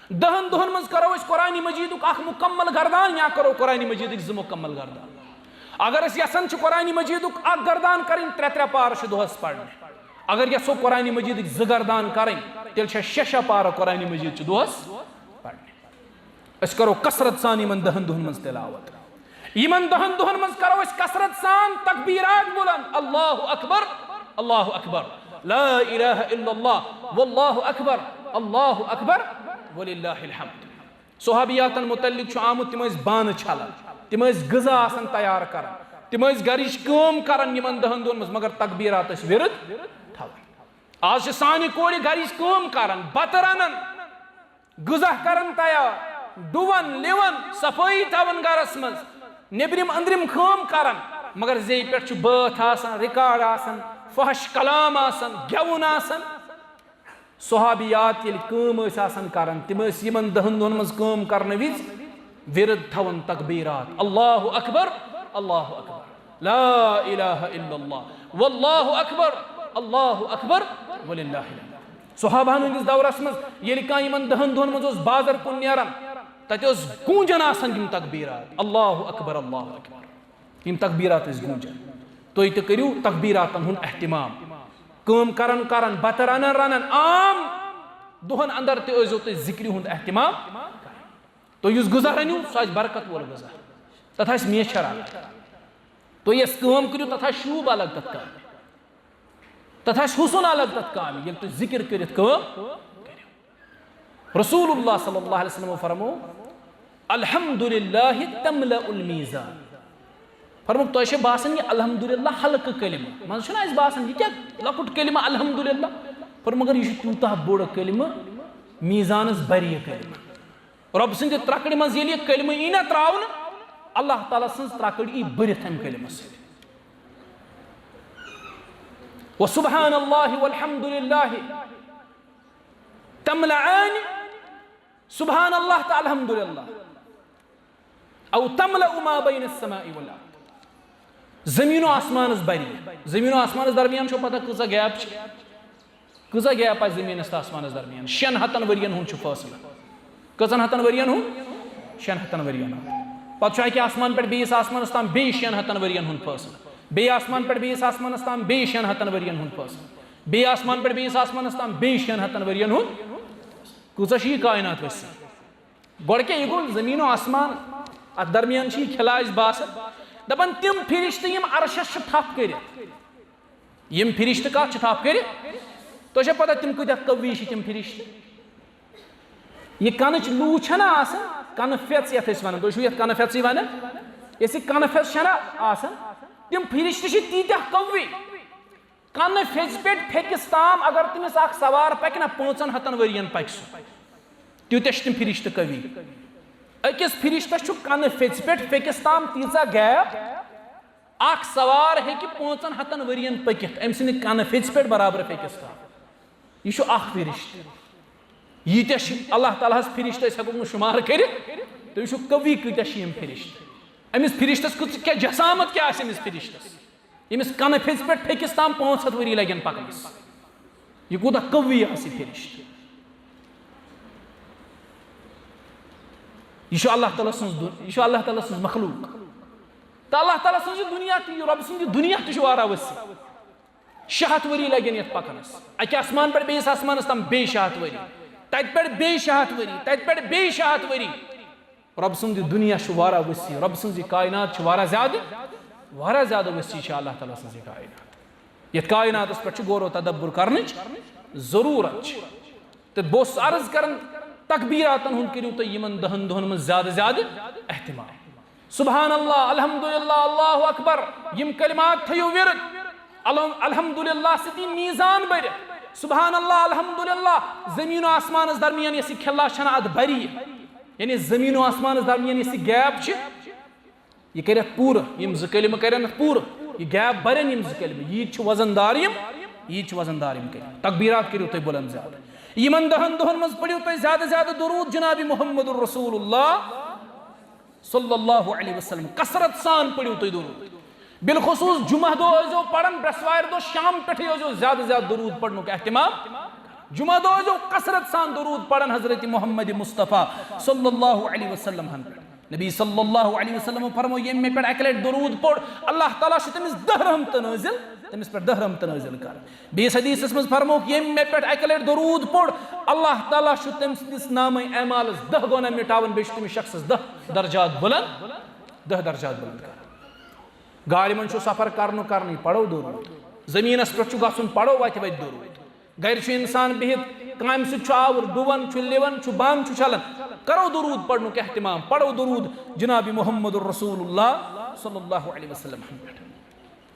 دَہَن دۄہَن منٛز کرو أسۍ قرآن مجیدُک اکھ مکمل گردان یا کرو قرآن مجیدٕکۍ زٕ مکمل گردان۔ اگر أسۍ یژھان چھِ قرآن مجیدُک اکھ گردان کرٕنۍ، ترٛےٚ ترٛےٚ پارٕ چھِ دۄہس پرنہِ۔ اگر یژھو قرآن مجیدٕکۍ زٕ گردان کرٕنۍ، تیٚلہِ چھِ اَسہِ شےٚ شےٚ پارٕ قرآن مجید چھِ دۄہس پرنہِ۔ أسۍ کرو کثرت سان یِمن دَہَن دۄہَن منٛز تلاوت۔ یِمن دَہَن دۄہَن منٛز کرو أسۍ کثرت سان تکبیرات بلند، اللہ اکبر، اللہ اکبر، لا الہ الا اللہ، واللہ اکبر، اللہ اکبر، وللہ الحمد۔ صحابیاتن متعلق چھُ آمُت، تِم ٲسۍ بانہٕ چھلان، تِم ٲسۍ غذا آسان تیار کران، تِم ٲسۍ گرِچ کٲم کران یِمن دَہَن دۄہَن منٛز، مگر تکبیرات ٲسۍ ورد تھاوان۔ آز چھِ سانہِ کورِ گرِچ کٲم کران، بتہٕ رنان، غذا کران تیار، ڈُوان، لِوان، صفٲیی تھاوان گرس منٛز، نیبرِم أندرِم کٲم کران، مگر زیٚیہِ پٮ۪ٹھ چھُ بٲتھ آسان، ریکارڈ آسان، فحش کلام آسان، گٮ۪وُن آسان۔ صحابیات ییٚلہِ کٲم ٲسۍ آسان کران، تِم ٲسۍ یِمن دَہَن دۄہَن منٛز کٲم کرنہٕ وِزِ ورد تھاوان تکبیرات، اللہ اکبر، اللہ اکبر، لا الہ الا اللہ، واللہ اکبر، اللہ اکبر، وللہ الحمد۔ صحابہن ہٕنٛدِس دورس منٛز ییٚلہِ کانٛہہ یِمن دَہَن دۄہَن منٛز اوس بازر کُن نیران، تتہِ اوس گوٗنجان آسان یِم تکبیرات، اللہ اکبر، اللہ اکبر۔ یِم تکبیرات ٲسۍ گوٗنجان۔ تُہۍ تہِ کٔرِو تکبیراتن ہُنٛد اہتمام۔ کٲم کران کران، بتہٕ رنان رنان، عام دۄہن اندر تہِ ٲسۍزیو تُہۍ ذکرِ ہُنٛد اہتمام کران۔ تُہۍ یُس غذا رٔنِو، سُہ آسہِ برکت وول غذا، تتھ آسہِ میچھر الگ۔ تُہۍ یۄس کٲم کٔرِو، تتھ آسہِ شوٗب الگ تتھ کامہِ، تتھ آسہِ حُسن الگ تتھ کامہِ، ییٚلہِ تُہۍ ذکر کٔرِتھ کٲم کٔرِو۔ رسول اللہ صلی اللہ علیہ وسلم فرمو، الحمدللہ تملأ المیزان۔ فرموو، تۄہہِ چھےٚ باسان یہِ الحمدللہ ہلکہٕ کلمہٕ؟ منٛزٕ چھُنہ اَسہِ باسان، یہِ کیٛاہ لۄکُٹ کلمہٕ الحمدللہ؟ فرموو، مگر یہِ چھُ تیوٗتاہ بوٚڑ کلمہٕ، میزانس بَرِ یہِ کلمہٕ۔ رۄب سٕنٛدِ ترٛکرِ منٛز ییٚلہِ یہِ کلمہٕ یی نہ ترٛاونہٕ، اللہ تعالیٰ سٕنٛز ترٛکٕر یی بٔرِتھ اَمہِ کلمہٕ سۭتۍ۔ وسبحان اللہ والحمدللہ تملأان، سبحان اللہ تہٕ الحمدللہ، او تملأ ما بین السماء والارض، زمین و آسمانس بری۔ زمین و آسمانس درمیان چھو پتہ کۭژاہ گیپ چھِ؟ کۭژاہ گیپ آسہِ زمینس تہٕ آسمانس درمیان؟ شٮ۪ن ہتن ؤرین ہُنٛد چھُ فٲصلہٕ۔ کٔژن ہتن ؤرین ہُنٛد؟ شٮ۪ن ہتن ؤرین ہُنٛد۔ پتہٕ چھُ اکہِ آسمان پٮ۪ٹھ بیٚیِس آسمانس تام بیٚیہِ شٮ۪ن ہتن ؤرین ہُنٛد فٲصلہٕ۔ بیٚیہِ آسمان پٮ۪ٹھ بیٚیِس آسمانس تام بیٚیہِ شٮ۪ن ہتن ؤرین ہُنٛد فٲصلہٕ۔ بیٚیہِ آسمان پٮ۪ٹھ بیٚیِس آسمانس تام بیٚیہِ شٮ۪ن ہتن ؤرین ہُنٛد۔ کۭژاہ چھِ یہِ کائنات وسیع؟ گۄڈٕ کیٛاہ، یہِ گوٚو زمین و آسمان، اتھ درمیان چھِ یہِ خلا اَسہِ باسان۔ دپان تِم فرشتہٕ یِم عرشس چھِ تھپھ کٔرِتھ، یِم فرشتہٕ کتھ چھِ تھپھ کٔرِتھ؟ تۄہہِ چھا پتہ تِم کۭتیاہ قوی چھِ تِم فرشتہٕ؟ یہِ کنٕچ لوٗ چھَنہ آسان، کنہٕ پھٮ۪ژ یَتھ أسۍ وَنان، تُہۍ چھِو یَتھ کنہٕ پھٮ۪ژٕے وَنان؟ یۄس یہِ کنہٕ پھٮ۪ژ چھَنہ آسان، تِم فرشتہٕ چھِ تیٖتیٛاہ قوی۔ کنہٕ پھٮ۪ژِ پٮ۪ٹھ پھیٚکِس تام اگر تٔمِس اکھ سوار پَکہِ نہ، پانٛژن ہَتن ؤرین پَکہِ سُہ۔ تیٖتیٛاہ چھِ تِم فرشتہٕ قوی۔ أکِس فرشتس چھُ کنہٕ پھٮ۪ژِ پٮ۪ٹھ پھیٚکِس تام تیٖژاہ gap، اکھ سوار ہیٚکہِ پانٛژن ہَتن ؤرین پٔکِتھ، أمۍ سٕنٛدِ کنہٕ پھیٚژِ پٮ۪ٹھ برابر پھیٚکِس تام۔ یہِ چھُ اکھ فرشتہٕ۔ ییٖتیٛاہ چھِ اللہ تعالیٰ ہس فرشتہٕ، أسۍ ہیٚکوکھ نہٕ شُمار کٔرِتھ۔ تُہۍ وٕچھِو قوی کۭتیٛاہ چھِ یِم فرشتہٕ۔ أمِس فرشتس کۭژ-، کیٛاہ جسامت کیٛاہ آسہِ أمِس فرشتس؟ ییٚمِس کنہٕ پھیٚژِ پٮ۪ٹھ پھیٚکِس تام پانٛژھ ہَتھ ؤری لگن پکنس۔ یہِ کوٗتاہ قوی آسہِ یہِ فرشتہٕ۔ یہِ چھُ اللہ تعالیٰ سٕنٛز دُ-، یہِ چھُ اللہ تعالیٰ سٕنٛز مخلوق۔ تہٕ اللہ تعالیٰ سٕنٛز یہِ دُنیا تہِ، یہِ رۄبہٕ سُنٛد یہِ دُنیا تہِ چھُ واریاہ ؤسیع۔ شےٚ ہَتھ ؤری لگن یتھ پکنس، اکہِ آسمان پٮ۪ٹھ بیٚیِس آسمانس تام بیٚیہِ شےٚ ہَتھ ؤری، تتہِ پٮ۪ٹھ بیٚیہِ شےٚ ہَتھ ؤری، تتہِ پٮ۪ٹھ بیٚیہِ شےٚ ہَتھ ؤری۔ رۄب سُنٛد یہِ دُنیا چھُ واریاہ ؤسیع، رۄب سٕنٛز یہِ کائنات چھِ واریاہ زیادٕ، واریاہ زیادٕ ؤسیع چھِ اللہ تعالیٰ سٕنٛز یہِ کائنات۔ یتھ کائناتس پٮ۪ٹھ چھُ غور و تدبر کرنٕچ ضروٗرت چھِ۔ تہٕ بہٕ اوسُس عرض کران، تکبیراتن ہُنٛد کٔرِو تُہۍ یِمن دَہن دۄہن منٛز زیادٕ زیادٕ اہتمام۔ سبحان اللہ، الحمدللہ، اللہ اکبر، یِم کلمات تھٲیِو ورد۔ الحم-، الحمدللہ سۭتۍ یی میزان بٔرِتھ۔ سبحان اللہ، الحمدللہ، زمین و آسمانس درمیان یۄس یہِ خلا چھنہ، اتھ بری۔ یعنی زمین و آسمانس درمیان یۄس یہِ gap چھِ، یہِ کرِ اتھ پوٗرٕ، یِم زٕ کلمہٕ کرن اتھ پوٗرٕ۔ یہِ gap برن یِم زٕ کلمہٕ۔ ییٖتۍ چھِ وزن دار یِم، ییٖتۍ چھِ وزن دار یِم کلمہٕ۔ تکبیرات کٔرِو تُہۍ بلند زیادٕ۔ یِمن دَہن دۄہن منٛز پٔرِو تُہۍ زیادٕ زیادٕ درود جناب محمد رسول اللہ صلی اللہ علیہ وسلم۔ کثرت سان پٔرِو تُہۍ درود۔ بالخصوص جمعہ دۄہ ٲسۍزیو پران، برٛٮ۪سوارِ دۄہ شام پٮ۪ٹھٕے ٲسۍزیو زیادٕ زیادٕ درود پرنُک اہتمام۔ جمعہ دۄہ ٲسۍزیو کثرت سان درود پران حضرت محمد مصطفیٰ صلی اللہ علیہ وسلم ہن پٮ۪ٹھ۔ نبی صلی اللہ علیہ وسلم فرمو، ییٚمۍ مےٚ پٮ۪ٹھ اکہِ لٹہِ درود پوٚر، اللہ تعالیٰ چھُ تٔمِس دَہ رحمتہٕ نٲزِل، تٔمِس پٮ۪ٹھ دَہ رحمتہٕ نٲزِل کران۔ بیٚیِس حدیثس منٛز فرمووُکھ، ییٚمۍ مےٚ پٮ۪ٹھ اکہِ لٹہِ درود پوٚر، اللہ تعالیٰ چھُ تٔمۍ سٕنٛدِس نامہ اعمالس دَہ گۄناہ مٹاوان، بیٚیہِ چھُ تٔمِس شخصس دَہ درجات بلند، دَہ درجات بلند کران۔ گاڑِ منٛز چھُ سفر کرنہٕ کرنٕے، پرو درود۔ زمینس پٮ۪ٹھ چھُ گژھُن، پرو وتہِ وتہِ درود۔ گرِ چھُ انسان بِہِتھ، کامہِ سۭتۍ چھُ آوُر، ڈُوان چھُ، لِوان چھُ، بانہٕ چھُ چھلان، کرو درود پرنُک اہتمام، پرو درود جناب محمد رسول اللہ صلی اللہ علیہ وسلم پٮ۪ٹھ۔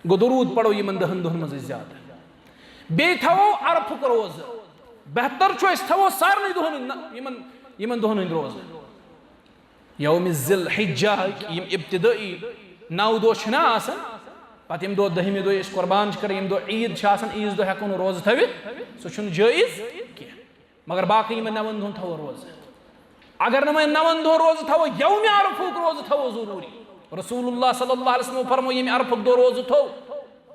گوٚو، درود پرو یِمن دَہن دۄہن منٛز أسۍ زیادٕ۔ بیٚیہِ تھاوو عرفُک روزٕ۔ بہتر چھُ أسۍ تھاوو سارنٕے دۄہن ہُنٛد نہ-، یِمن، یِمن دۄہن ہُنٛد روزٕ۔ یوم ذی الحجہ ہٕکۍ یِم ابتدٲئی نَو دۄہ چھِنہ آسان، پتہٕ ییٚمہِ دۄہ دٔہمہِ دۄہ أسۍ قربان چھِ کران، ییٚمہِ دۄہ عیٖد چھِ آسان، عیٖذ دۄہ ہٮ۪کو نہٕ روزٕ تھٲوِتھ، سُہ چھُنہٕ جٲیز کینٛہہ۔ مگر باقٕے یِمن نَوَن دۄہن تھاوو روزٕ۔ اگر نہٕ وۄنۍ نَوَن دۄہن روزٕ تھاوو، یوم عرفُک روزٕ تھاوو ضروٗری۔ رسول اللہ صلی اللہ علیہ وسلم فرمو، ییٚمہِ عرفُک دۄہ روزٕ تھوٚو،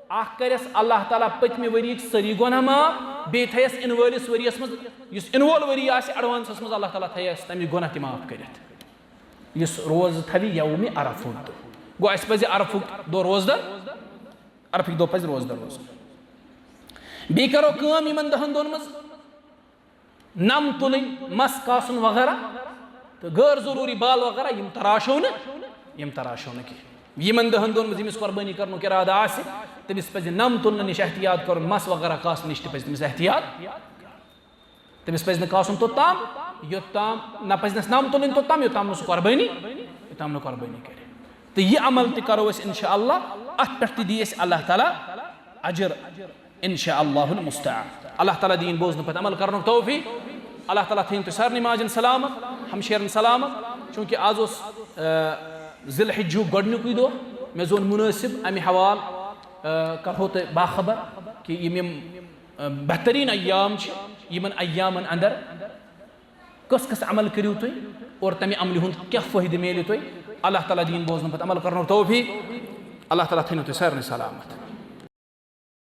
اکھ کرٮ۪س اللہ تعالیٰ پٔتمہِ ؤریِچ سٲری گۄناہ معاف، بیٚیہِ تھایس یِنہٕ وٲلِس ؤریَس منٛز، یُس یِنہٕ وول ؤری آسہِ ایڈوانسس منٛز، اللہ تعالیٰ تھایس تَمِکۍ گۄناہ تہِ معاف کٔرِتھ۔ یُس روزٕ تھاوِ یومِ عرفُک دۄہ۔ گوٚو، اَسہِ پَزِ عرفُک دۄہ روزدر، عرفٕکۍ دۄہ پَزِ روزدر روزُن۔ بیٚیہِ کرو کٲم یِمن دَہن دۄہن منٛز، نَم تُلٕنۍ، مَس کاسُن وغیرہ، تہٕ غٲر ضروٗری بال وغیرہ، یِم تراشو نہٕ، یِم تراشو نہٕ کینٛہہ۔ یِمن دَہن دۄہن منٛز ییٚمِس قۄربٲنی کرنُک اِرادٕ آسہِ، تٔمِس پَزِ نَم تُلنہٕ نِش احتیاط کرُن، مَس وغیرہ کاسنہٕ نِش تہِ پَزِ تٔمِس احتیاط۔ تٔمِس پَزِ نہٕ کاسُن توٚتام، یوٚتام، نہ پَزِ نَس نَم تُلٕنۍ توٚتام، یوٚتام نہٕ سُہ قۄربٲنی، یوٚتام نہٕ قۄربٲنی کرِ۔ تہٕ یہِ عمل تہِ کرو أسۍ انشاءاللہ، اَتھ پٮ۪ٹھ تہِ دی اَسہِ اللہ تعالیٰ اجر۔ انشاءاللہ المستعان۔ اللہ تعالیٰ دِیِن بوزنہٕ پتہٕ عمل کرنُک توفیق۔ اللہ تعالیٰ تھٲیِن تُہۍ سارنٕے ماجن سلامت، ہمشیرن سلامت۔ چونکہ آز اوس، آ، ذی الحجُک گۄڈٕنیُکُے دۄہ، مےٚ زون منٲسب امہِ حوالہٕ، آ، کرہو تۄہہِ باخبر کہ یِم، یِم، آ، بہتریٖن ایام چھِ، یِمن ایامن اندر کس کس عمل کٔرِو تُہۍ اور تمہِ عملہِ ہُنٛد کیٛاہ فٲیدٕ میلہِ تۄہہِ۔ اللہ تعالیٰ دِیِن بوزنہٕ پتہٕ عمل کرنُک توفیق۔ اللہ تعالیٰ تھٲینو تُہۍ سارنٕے سلامت۔